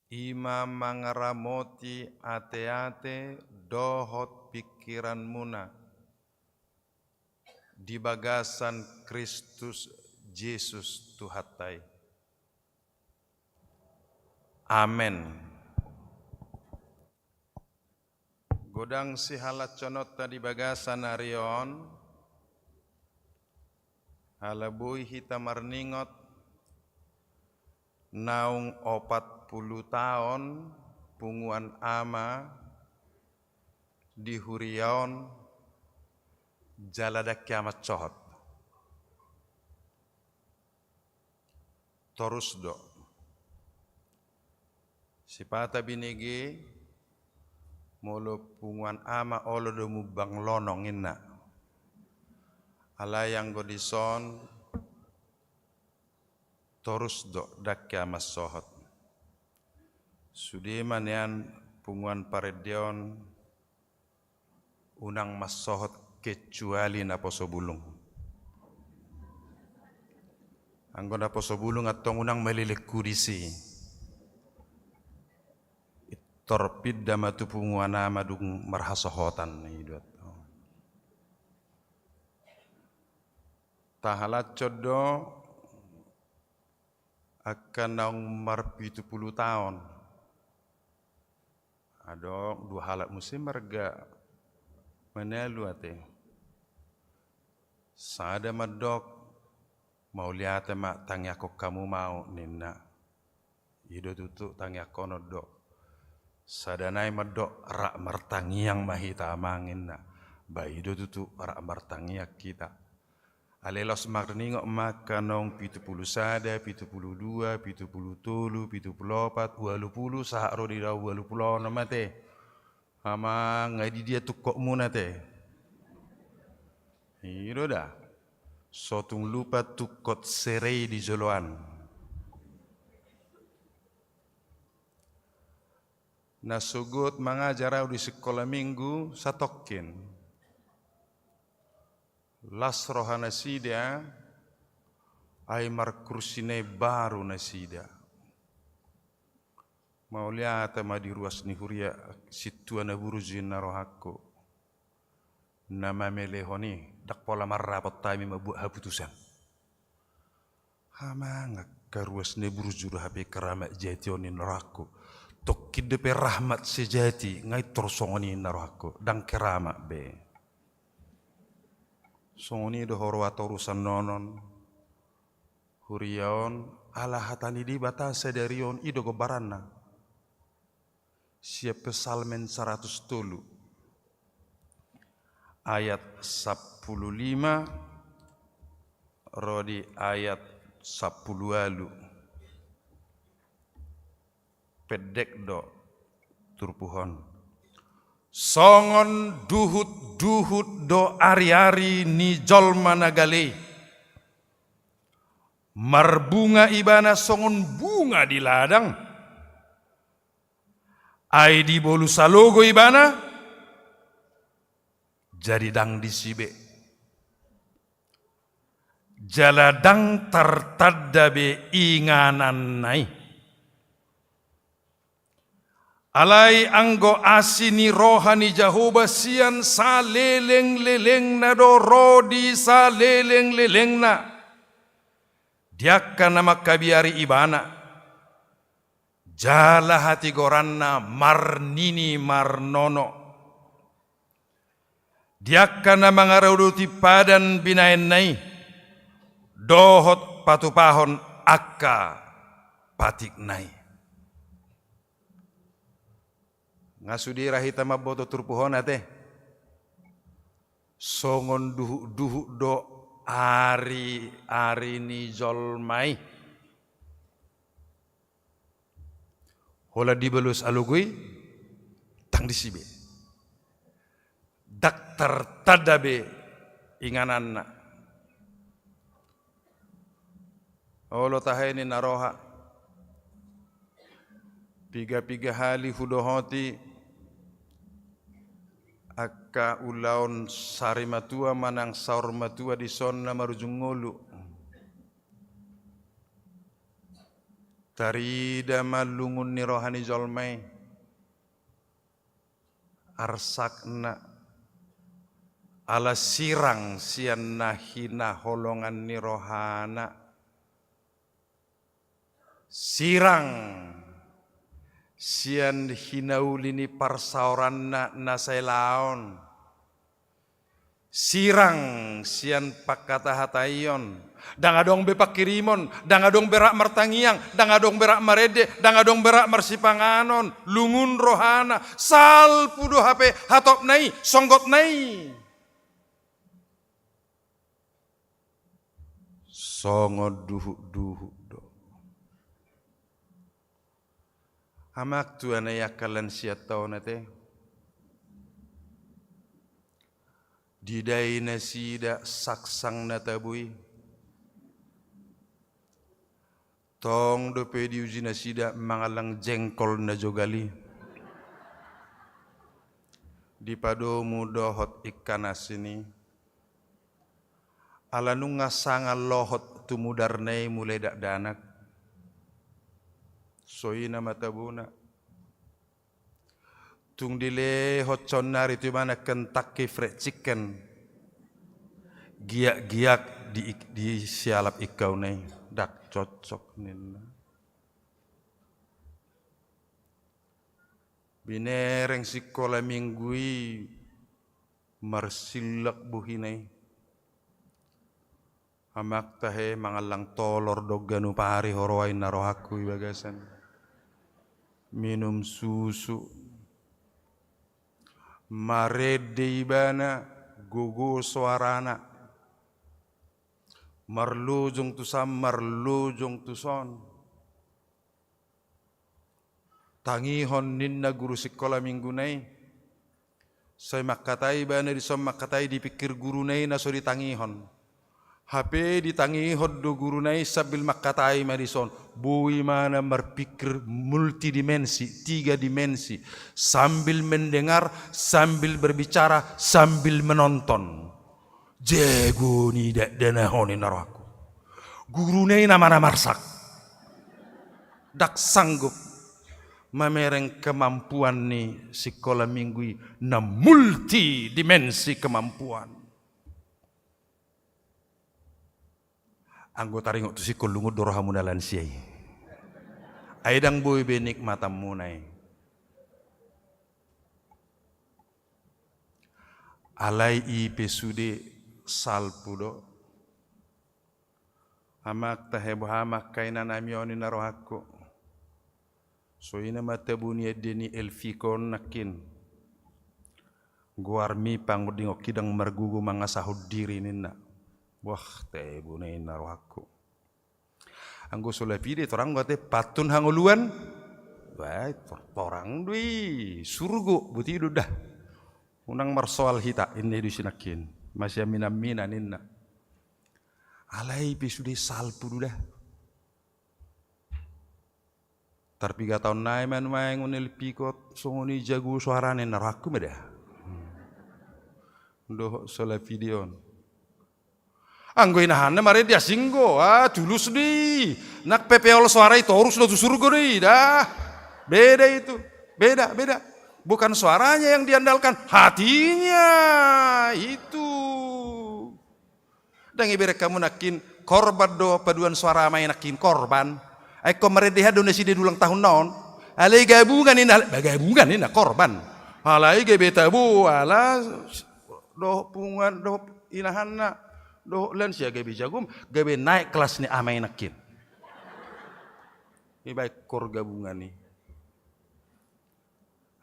I ma mangaramoti ateate dohot pingkiranmuna di bagasan Kristus Jesus Tuhanta i. Amen. Godang sihalashononta di bagasan ari on, ala boi hita marningot naung opat pulu taon punguan ama di huria on jala ndang hea mansohot. Torus do. Sipata binege, molo punguan ama olo do mumbang lonong inna. Alai anggo dison torus do ndang hea mansohot. Sude ma nian punguan parende on unang mansohot kecuali naposo bulung. Anggo naposo bulung antong unang malelengku disi. Tor pinda ma tu punguan ama dung marhasohotan i do antong. Tahalashon do angka naung marpitu pulu taon. Adong dua halak muse marga Manalu ate. Sada mandok, mauliate ma, tangiangkon hamu ma au ninna. I do tutu tangiangkonon do. Sada nai mandok, rap martangiang ma hita amang inna. Ba i do tutu rap martangiang hita. Alai laos marningot ma angka naung pitu pulu sada, pitu pulu dua, pitu pulu tolu, pitu pulu opat, ualu pulu, sahat ro di na ualu pulu onom ate. Amang, nga di dia tungkotmuna ate? I do da. So tung lupa tungkot sere i di joloan. Na sogot mangajar au di sikola minggu satongkin. Las roha nasida, ai markursi na imbaru nasida. Mauliate ma di ruas ni huria, sintua na burju inna rohangku. Na mamelehon i, ndang pola marrapot hami mambuat haputusan. Amang, angka ruas na burju do hape keramat jati on inna rohangku. Tongkin dope rahmat sejati, nga i tor songon i inna rohangku. Ndang keramat be. Songon i do huroha torusan nonon. Huria on, ala hata ni Debata sadari on, i do gombaranna. Sian Psalmen saratus tolu, ayat sampulu lima ro di ayat sampulu ualu. Pendek do turpuk on. Songon duhut-duhut do ari-ari ni jolma na gale i. Marbunga ibana songon bunga di ladang. Ai dibolus alogo ibana, jadi ndang disi be. Jala ndang tartanda be ingananna i. Alai anggo asi ni roha ni Jahowa sian saleleng-lelengna do ro di saleleng-lelengna. Di angka na mangkabiari ibana. Jala hatigoranna marnini marnono. Di angka na mangaradoti padan binahenna i, dohot patupahon angka patikna i. Nga sude ra hita mamboto turpuk on ate. Songon duhut-duhut do ari-ari ni jolma i. Holan dibolus alogo i, ndang disi be. Ndang tartanda be ingananna. Olo tahe ninna roha. Piga-piga hali hudohoti angka ulaon sari matua manang saur matua dison na marujung ngolu. Tarida ma lungun ni roha ni jolma i, arsakna, ala sirang sian na hinaholongan ni rohana, sirang sian hinauli ni parsaoranna na sailaon, sirang sian pangkatahataion, ndang adong be pangkirimon, ndang adong be rap martangiang, ndang adong be rap marende, ndang adong be rap marsipanganon, lungun rohana, salpu do hape hatopna i, songgotna i. Songon duhutduhut do. Amang, tua na i, angka lansia, taon ate. Didai nasida saksang na tabo i. Tong dope diuji nasida mangallang jengkol na jogal i. Dipadomu dohot ingkan asin i. Ala nunga sanga lohot tu mudarna i mulai dakdanak. So i nama tabona. Tung dilehon saonnari tu ibana Kentucky Fried Chicken. Giak-giak di, di sialap ingkauna i. Ndang cocok ninna. Binereng sikola minggu i marsillak bohina i. Amang tahe, mangallang tolor do ganup ari ho roa, inna rohangku, i bagasan minum susu. Marende ibana, gogo soarana. Marlojong tu san, marlojong tu son. Tangihon ninna guru sikola mingguna i. Sai mangkatai ibana dison, mangkatai dipingkir guruna i na so ditangihon. Hape ditangihon do guruna i sambil mangkatai ma dison. Boi ma na marpingkir multidimensi, tiga dimensi. Sambil mendengar, sambil berbicara, sambil menonton. Jago ni dakdanak on, inna rohangku. Guruna i nama na marsak. Ndang sanggup mamereng kemampuan ni sikola minggu i na multidimensi kemampuan. Anggo taringot tusi, ingkon lungun do rohamuna lansia i. Ai ndang boi be nikmatanmuna i. Alai i pe sude salpu do. Amang tahe, boha ma angka inanami on, inna rohangku. So i nama tabo ni ende ni Elviko on nangkin. Goarmi pangundingonki ndang margogo mangasahon diri ninna. Wah, tabo na i, inna rohangku. Anggo so lapide torang do ate, pantun hangoluan. Wah, tor-, torang do i, surgo, boti do da. Unang marsoal hita, inna i do i sinangkin. Masiaminaminan ninna. Alai pe sude salpu do da. Tarpiga taon nai ma nuaeng on Elviko songon i jago soarana, inna rohangku ma da. Dohot so lapide on. Anggo inahanna marende asing do, ah, tulus do i. Nang pe peol soara i torus do tu surgo do i, da. Beda itu. Beda, beda. Bukan suaranya yang diandalkan, hatinya. Itu. Ndang ibereng hamu nangkin, korban do paduan soara amai nangkin, korban. Ai ingkon marende hian do nasida di ulang tahunna on. Alai gabungan ninna, alai, bah, gabungan ninna, korban. Alai gabe tabo, ala dohot punguan, dohot inahanna, dohot lansia gabe jago, gabe naik kelas ni amai nangkin. Ibaen kor gabungan i.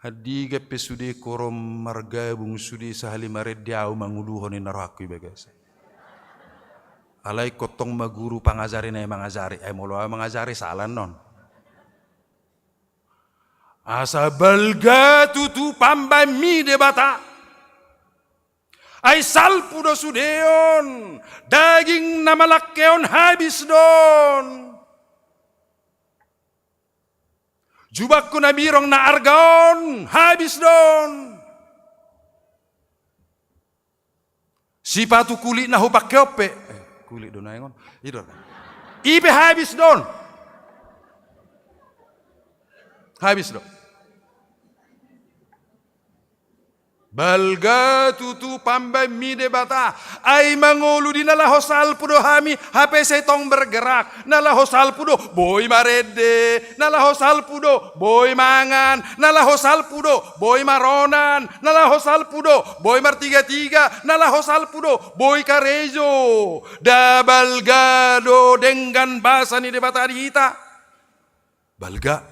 Andigan pe sude, kor margabung sude, sahali marende ahu manguluhon, inna rohangku, i bagasan. Alai ingkon tong ma guru pangajari na i mangajari, ai molo ahu mangajari sala annon. Asa balga tutu pambaenmi Debata. Ai salpu do sude on, daging na malangke on habis do on. Jubangku na birong na arga on habis do on. Sipatu kulit na hupangke on pe, eh, kulit do naeng on. I do. I pe habis do on. Habis do. Balga tutu pambahenmi Debata, ai mangolu di na laho salpu do hami, hape sai tong bergerak. Na laho salpu do boi marende, na laho salpu do boi mangan, na laho salpu do boi maronan, na laho salpu do boi martigatiga, na laho salpu do boi karejo. Nda balga do denggan basa ni Debata di hita. Balga.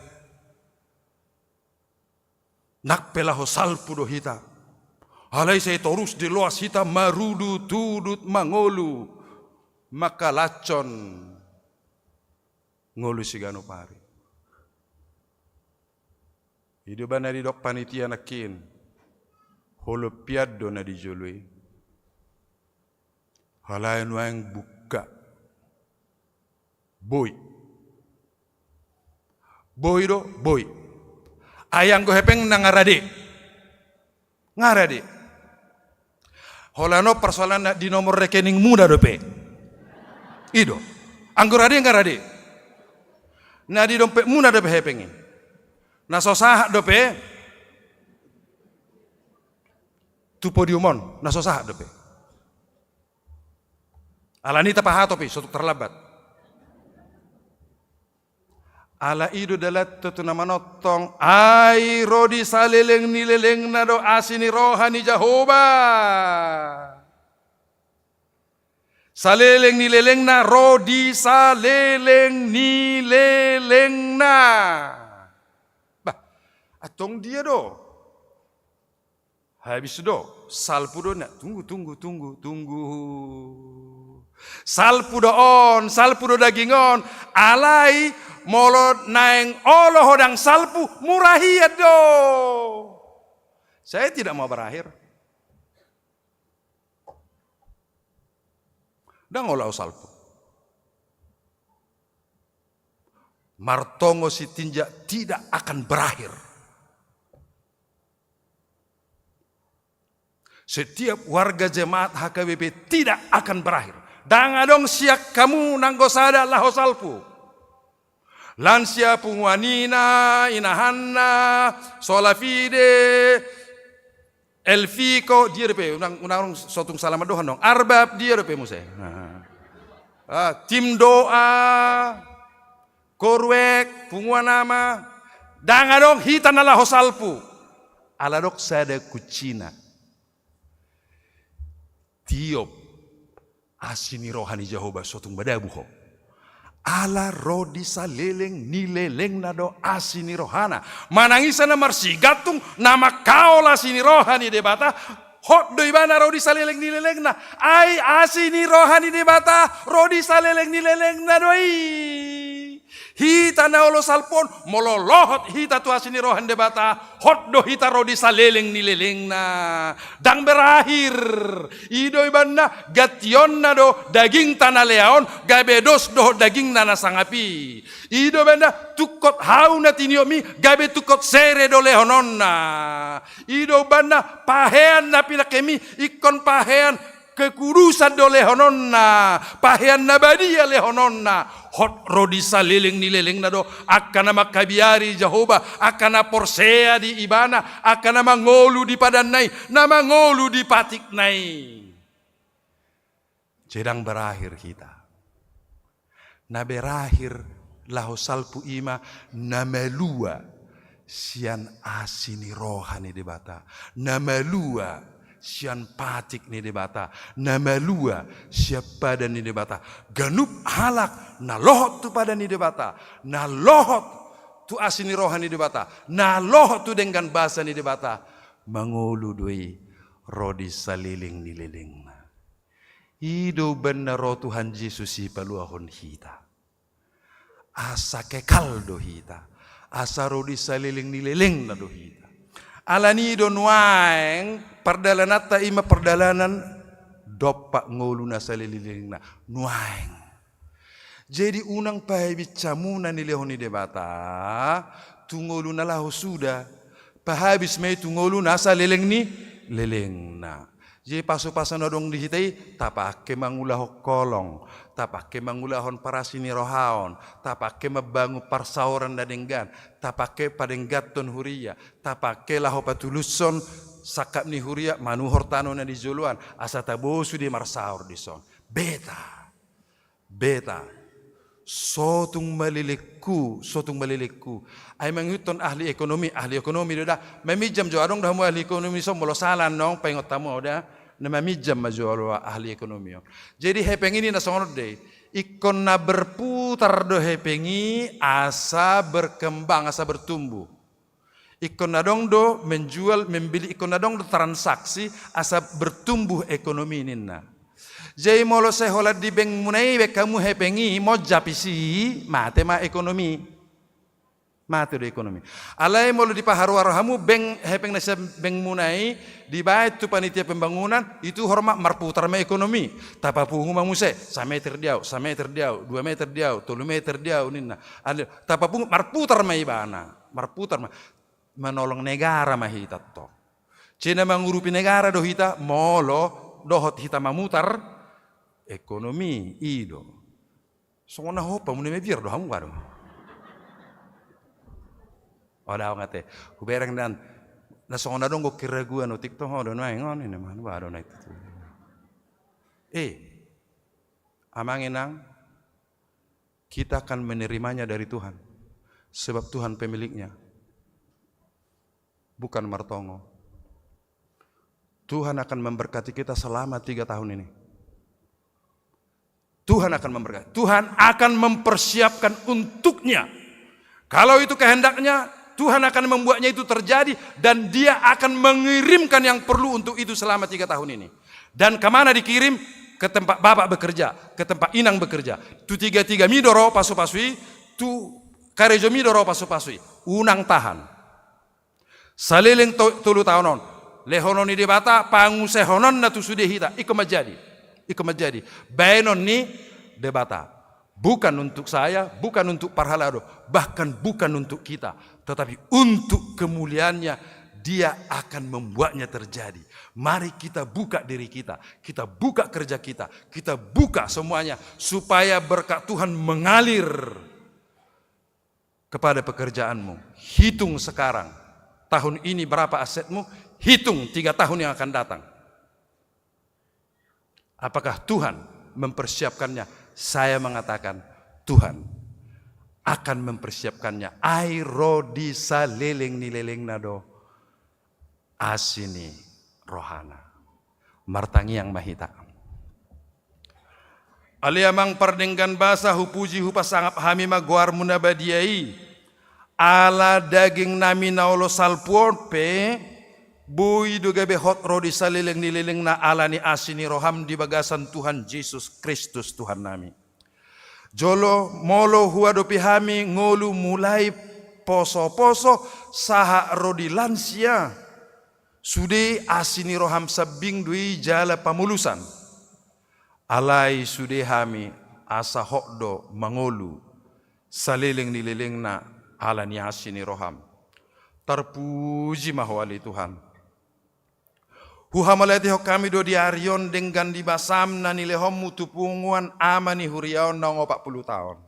Nang pe laho salpu do hita, alai sai torus diloas hita marudutudut mangolu, mangkalashon ngolu siganup ari. I do ba na didok panitia nangkin, holompian do na di jolo i. Alai nuaeng bungka. Boi. Boi do, boi. Ai anggo hepengna nga rade. Nga rade. Holan on persoalanna di nomor rekeningmuna dope. I do. Anggo rade nga rade. Na di dompetmuna dope hepeng i. Na so sahat dope tu podium on, na so sahat dope. Alani i tapahatop i, so tung tarlambat. Ala i do dalan tu na manongtong, ai ro di saleleng ni lelengna do asi ni roha ni Jahowa. Saleleng ni lelengna, ro di saleleng ni lelengna. Bah, antong dia do? Habis do, salpu do na, tunggu, tunggu, tunggu, tunggu. Salpu do on, salpu do daging on, alai molo naeng olo ho ndang salpu, murah hian do. Saya tidak mau berakhir. Ndang olo ahu salpu. Martongo Sitinjak tidak akan berakhir. Setiap warga jemaat H K B P tidak akan berakhir. Ndang adong sian hamu nanggo sada laho salpu. Lansia, punguan ina, inahanna, sola fide, Elviko, dia dope, unang, unang so tung salah mandohan dong. Arbab, dia dope muse. Nah. Ah, tim doa, koruek, punguan ama. Ndang adong hita na laho salpu. Ala adong sada kuncina. Tiop asi ni roha ni Jahowa, so tung madabu ho. Ala ro di saleleng ni lelengna do asi ni rohana. Manang ise na marsigantung, na mangkaol asi ni roha ni Debata, hot do ibana ro di saleleng ni lelengna. Ai asi ni roha ni Debata ro di saleleng ni lelengna do i. Hita na olo salpu on, molo lohot hita tu asi ni roha ni Debata, hot do hita ro di saleleng ni lelengna. Ndang berakhir. I do ibana gantionna do dagingta na lea on, gabe dos dohot dagingna na sangap i. I do ibana tungkot hau na tiniopmi, gabe tungkot sere do lehononna. I do ibana pahean na pinangkemi, ingkon pahean kekudusan do lehononna, pahean na badia lehononna, hot ro di saleleng ni lelengna do, angka na mangkabiari Jahowa, angka na porsea di ibana, angka na mangolu di padanna i, na mangolu di patikna i. Sai ndang berakhir hita. Na berakhir laho salpu i ma na malua sian asi ni roha ni Debata, na malua sian patik ni Debata, na malua sian padan ni Debata. Ganup halak na lohot tu padan ni Debata, na lohot tu asi ni roha ni Debata, na lohot tu denggan basa ni Debata, mangolu do i ro di saleleng ni lelengna. I do umbahen na ro Tuhan Jesus i paluahon hita. Asa kekal do hita. Asa ro di saleleng ni lelengna do hita. Alani i do nuaeng pardalananta i ma pardalanan dompak ngolu na saleleng ni lelengna. Nuaeng. Jadi unang pahabis hamu na nilehon ni Debata tu ngolu na laho suda. Pahabis ma i tu ngolu na saleleng ni lelengna. Jadi pasupasu na adong di hita i, tapake mangulahon kolong, tapake mangulahon parasi ni rohaon, tapake mambangun parsaoran na denggan, tapake padengganhon huria, tapake laho patulushon sangkap ni huria manuhor tano na di joloan, asa tabo sude marsaor dison. Beta. Beta. Sotung malelengku, sotung malelengku. Ai mangihuthon ahli ekonomi, ahli ekonomi do da. Maminjam jo, adong do hamu ahli ekonomi dison, molo sala annon paingot hamu au da. Na maminjam ma jo ahli ekonomi on. Jadi hepeng i ninna songon on do i. Ingkon na berputar do hepeng i asa berkembang, asa bertumbuh. Ingkon adong do menjual, membeli, ingkon adong do transaksi asa bertumbuh ekonomi ninna. Jadi molo sai holan di bankmuna i baen hamu hepeng i, monjab isi, mate ma ekonomi. Mate do ekonomi. Alai molo dipaharuharu hamu bank, hepeng na sian bankmuna i, dibaen tu panitia pembangunan, ituhor ma, marputar ma ekonomi. Tapapungu ma muse, sameter di au, sameter di au, dua meter di au, tolu meter di au ninna. Alai tapapungu, marputar ma ibana. Marputar ma, manolong negara ma hita tong. Jadi na mangurupi negara do hita, molo dohot hita mamutar ekonomi, i do. Songon na hompa muna, mabiar do hamu ba do. Oda, au nga te. Hubereng dan, na songon na adong do keraguan otik tong, oda nuaeng on, ini mah ba do na itu. Eh, amang inang, kita akan menerimanya dari Tuhan. Sebab Tuhan pemiliknya. Bukan Martongo. Tuhan akan memberkati kita selama tiga tahun ini. Tuhan akan memberkati. Tuhan akan mempersiapkan untuknya. Kalau itu kehendaknya, Tuhan akan membuatnya itu terjadi dan Dia akan mengirimkan yang perlu untuk itu selama tiga tahun ini. Dan kemana dikirim? Ke tempat bapak bekerja, ke tempat inang bekerja. Tu tiga-tiga mi do ro pasu-pasu i, tu karejo mi do ro pasu-pasu i. Unang tahan. Saleleng to-, tolu taon on, lehonon ni Debata, pangusehononna tu sude hita, ingkon manjadi. Ingkon manjadi. Baenon ni Debata. Bukan untuk saya, bukan untuk parhalado, bahkan bukan untuk kita, tetapi untuk kemuliaannya, Dia akan membuatnya terjadi. Mari kita buka diri kita, kita buka kerja kita, kita buka semuanya, supaya berkat Tuhan mengalir kepada pekerjaanmu. Hitung sekarang, tahun ini berapa asetmu, hitung tiga tahun yang akan datang. Apakah Tuhan mempersiapkannya? Saya mengatakan, Tuhan akan mempersiapkannya. Ai ro di saleleng ni lelengna do asi ni rohana. Martangiang ma hita. Ale Amang pardenggan basa, hupuji hupasangap hami ma goarmu na badia i. Ala dagingnami na olo salpu on pe, boi do gabe hot ro di saleleng ni lelengna ala ni asi ni roham di bagasan Tuhan Jesus Kristus Tuhannami. Jolo molo huadopi hami ngolu mulai poso-poso sahat ro di lansia, sude asi ni roham sambing do i jala pamulusan. Alai sude hami asa hot do mangolu saleleng ni lelengna ala ni asi ni roham. Tarpuji ma Ho ale Tuhan. Huhamauliatehon hami do di ari on denggan di basam na nilehonmu tu punguan ama ni huria on naung opat pulu taon.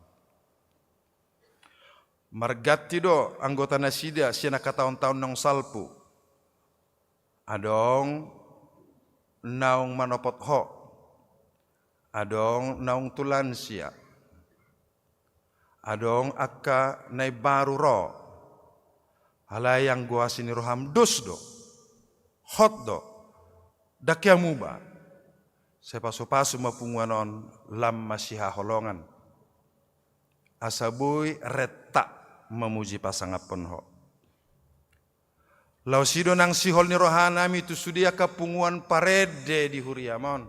Marganti do anggota nasida sian angka taon-taon naung salpu. Adong naung manopot Ho, adong naung tu lansia, adong angka na imbaru ro. Alai anggo asi ni roham dos do, hot do, ndang hea muba. Sai pasu-pasu ma punguan on lam masihaholongan, asa boi renta mamuji pasangaphon Ho. Laos i do nang sihol ni rohanami tu sude angka punguan parende di huriam on.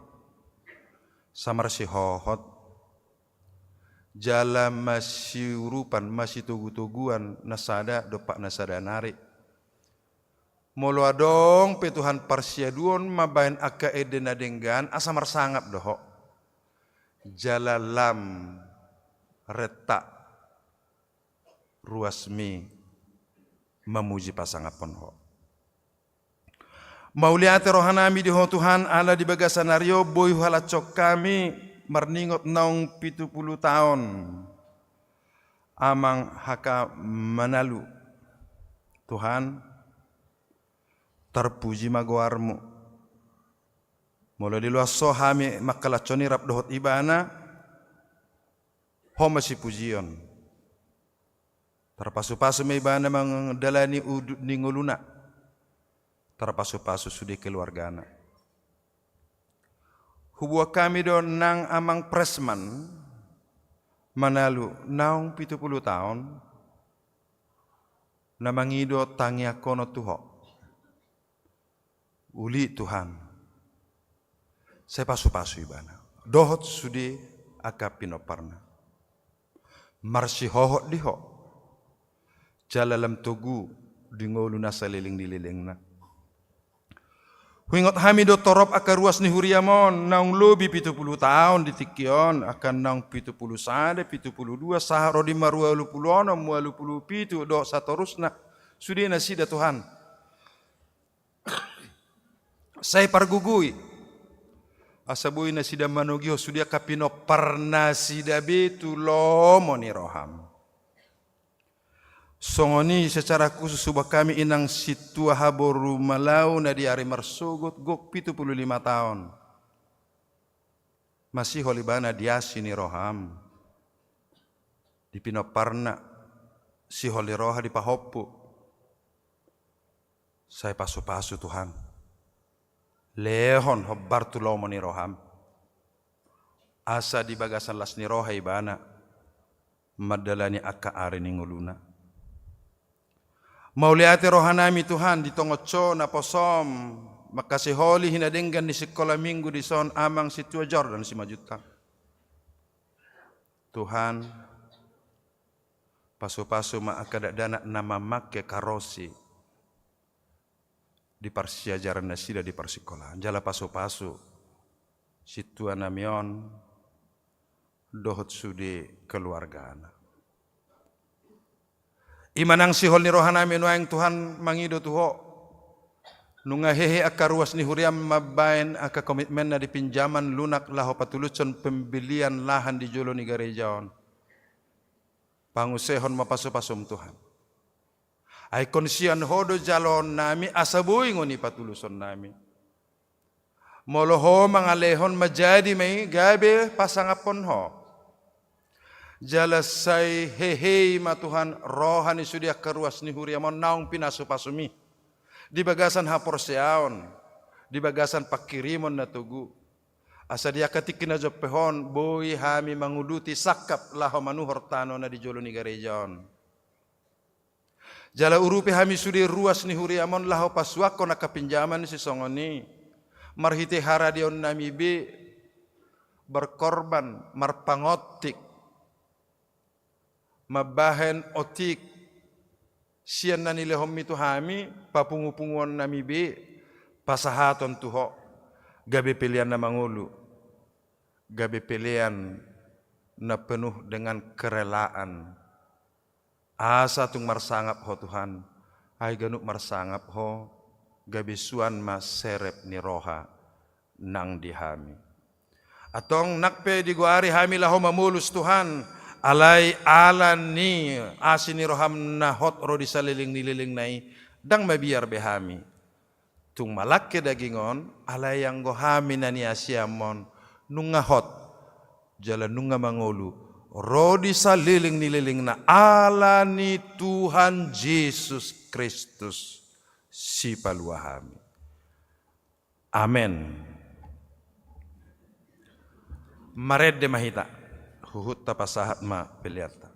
Asa marsihohot jala masiurupan, masitogu-toguan na sada dompak na sada nari. Molo adong pe Tuhan parsiaduon mambahen angka ende na denggan, asa marsangap do Ho. Jala lam renta ruasmi mamuji pasangaphon Ho. Mauliate rohanami di Ho Tuhan, ala di bagasan ari on boi huhalashon hami marningot naung pitu pulu taon amang H K Manalu. Tuhan, tarpuji ma goarmu. Molo diloas Ho hami manghalashon i rap dohot ibana, Ho ma sipujion. Tarpasupasu ma ibana mandalani udut ni ngoluna. Tarpasupasu sude keluargana. Huboan hami do nang amang Presman Manalu naung pitu pulu taon na mangido tangianghonon tu Ho. Uli Tuhan, sai pasupasu ibana dohot sude angka pinomparna. Marsihohot di Ho jala lam togu di ngolu na saleleng ni lelengna. Huingot hami do torop angka ruas ni huriam on naung lobi pitu pulu taon di tingki on, angka naung pitu pulu sada, pitu pulu dua, sahat ro di ma ualu pulu onom, ualu pulu pitu dohot satorusna. Sude nasida Tuhan, sai pargogoi asa boi nasida manogi Ho, sude angka pinomparnasida be tu lomo ni roham. Songon i secara khusus huboan hami inang sintua haboru Malau na di ari marsogot gok pitu pulu lima taon. Masihol ibana di asi ni roham, di pinomparna, sihol ni roha di pahompu. Sai pasupasu Tuhan, lehon hombar tu lomo ni roham, asa di bagasan las ni roha ibana mandalani angka ari ni ngoluna. Mauliate rohanami Tuhan di tongon ho naposom mangkasiholi hinadenggan ni sikola minggu dison amang sintua Jordan Simanjuntak. Tuhan, pasupasu ma angka dakdanak na mamangke karosi di parsiajaran nasida di parsikolaan, jala pasupasu sintuanami on dohot sude keluargana. I ma nang sihol ni rohanami nuaeng Tuhan mangido tu Ho. Nunga hehe angka ruas ni huriam mambaen angka komitmenna di pinjaman lunak laho patulushon pembelian lahan di jolo ni gareja on. Pangusehon ma pasupasum Tuhan. Ai ingkon sian Ho do jaloonnami asa boi ngon i patulusonnami. Molo Ho mangalehon manjadi ma i gabe pasangaphon Ho. Jala sai hehe i ma Tuhan roha ni sude angka ruas ni huriam on naung pinasupasum i di bagasan haporseaon, di bagasan pangkirimon na togu. Asa di angka tingki na jompe on boi hami manguduti sangkap laho manuhor tano na di jolo ni gareja on. Jala urupi hami sude ruas ni huriam on laho pasuanhon angka pinjaman sisongon i marhite haradionnami be, berkorban, marpangontik, mambahen otik sian na nilehonmi tu hami, papungupunguonnami be pasahaton tu Ho, gabe pelean na mangolu, gabe pelean na penuh dengan kerelaan. Asa tung marsangap Ho Tuhan, ai ganup marsangap Ho, gabe suan ma serep ni roha nang di hami. Antong nang pe digoari hami laho mamolus Tuhan, alai ala ni asi ni roham na hot ro di saleleng ni lelengna i, ndang mabiar be hami. Tung malangke daging on, alai anggo hami na niasiam on, nunga hot jala nunga mangolu ro di saleleng ni lelengna ala ni Tuhan Jesus Kristus Sipalua hami. Amen. Marende ma hita, huhut tapasahat ma peleanta.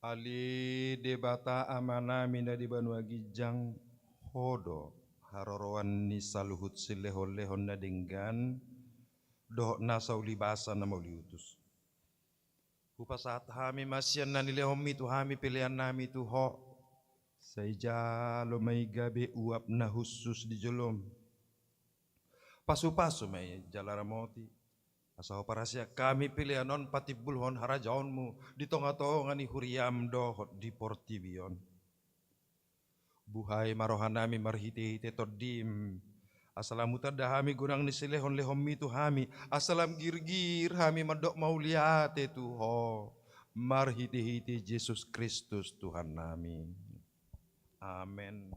Ale Debata Amanami na di banua ginjang, Ho do haroroan ni saluhut silehonlehon na denggan dohot nasa ulibasa na mauliutus. Hupasahat hami ma sian na nilehonmi tu hami peleannami tu Ho, sai jalo ma i gabe uap na hushus di jolom. Pasupasu ma i jala ramoti, asa Ho parasian hami pelean on patimbulhon harajaonmu di tongatonga ni huriam dohot di portibi on. Buhai ma rohanami marhitehite Tondim, asa lam hutanda hami gunang ni silehonlehonmi tu hami, asa lam girgir hami mandok mauliate tu Ho marhitehite Jesus Kristus Tuhannami. Amen.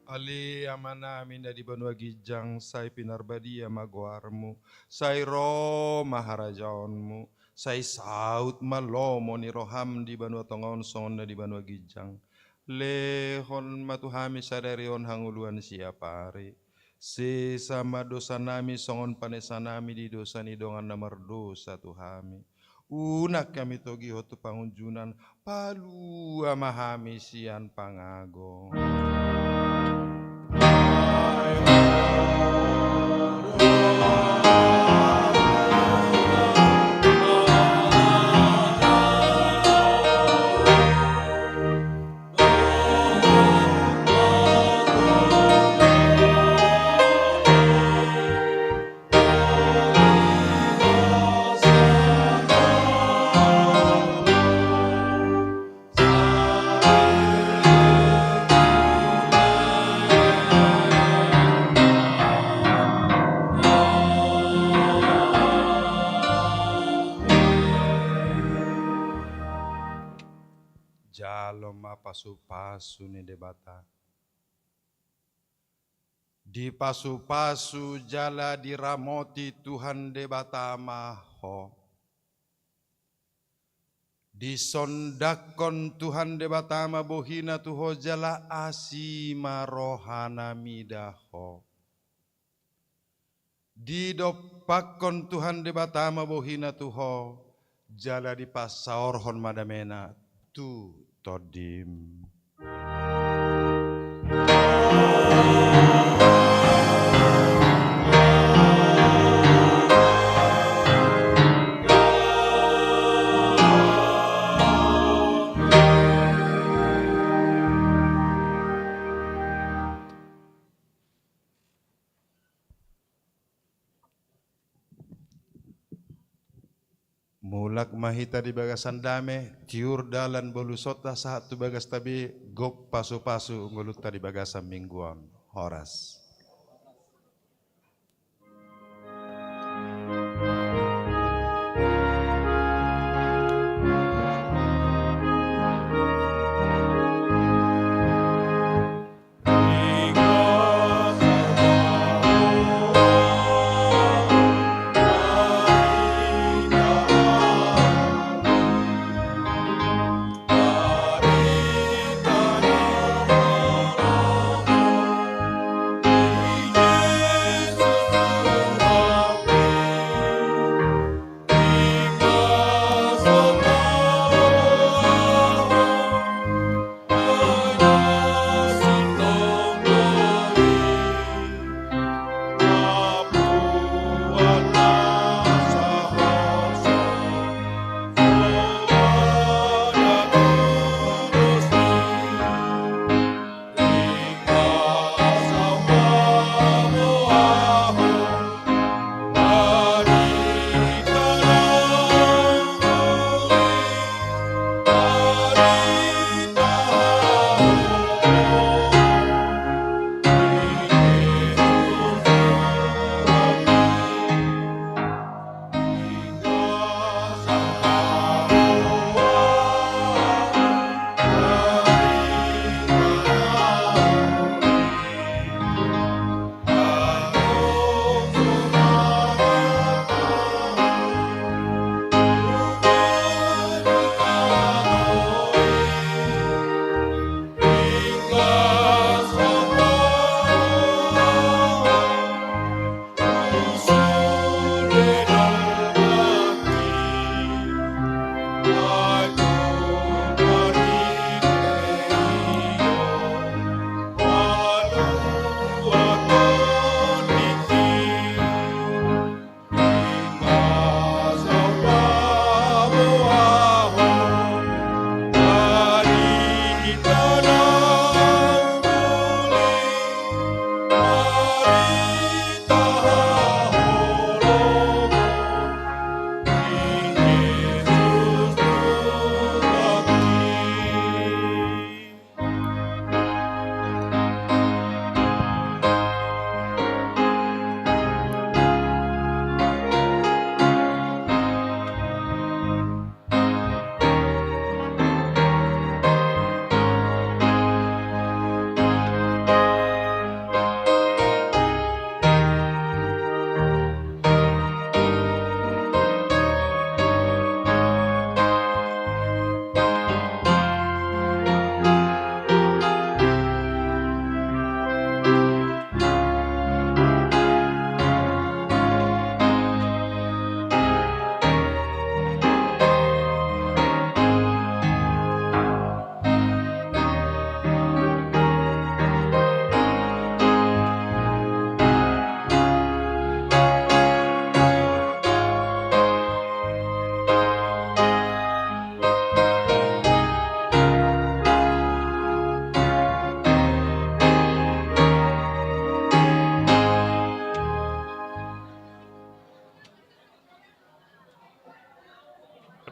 Ale Amanami na di banua ginjang, sai pinarbadia ma goarmu, sai ro ma harajaonmu, sai saut ma lomo ni roham di banua tonga on songon na di banua ginjang. Lehon ma tu hami sadari on hangoluan siapari. Sesa ma dosanami songon panesanami di dosa ni dongan na mardosa tu hami. Unang hami togihon tu pangunjunan, palua ma hami sian pangago. Jalo ma pasupasu ni Debata. Dipasupasu jala diramoti Tuhan Debata ma ho. Disondangkon Tuhan Debata ma bohina tu ho jala asi ma rohana mida ho. Didompakkon Tuhan Debata ma bohina tu ho, jala dipasaorhon ma damena tu tondim. Mulak ma hita di bagasan dame, tiur dalan bolusonta sahat tu bagasta be, gok pasupasu ngolunta di bagasan minggu on. Horas.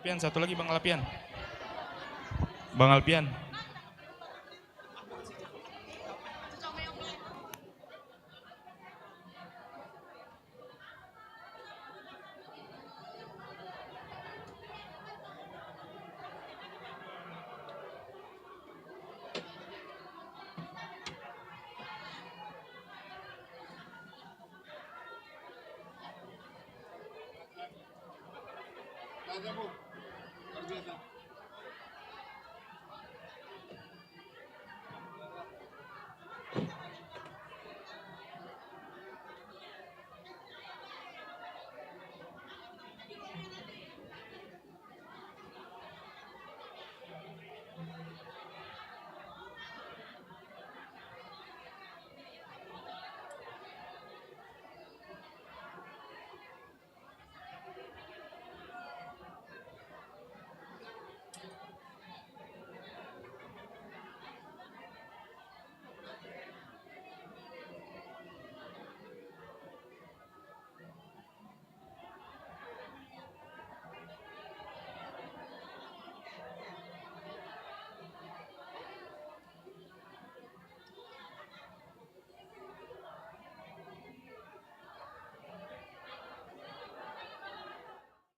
Alpian, satu lagi Bang Alpian. Bang Alpian.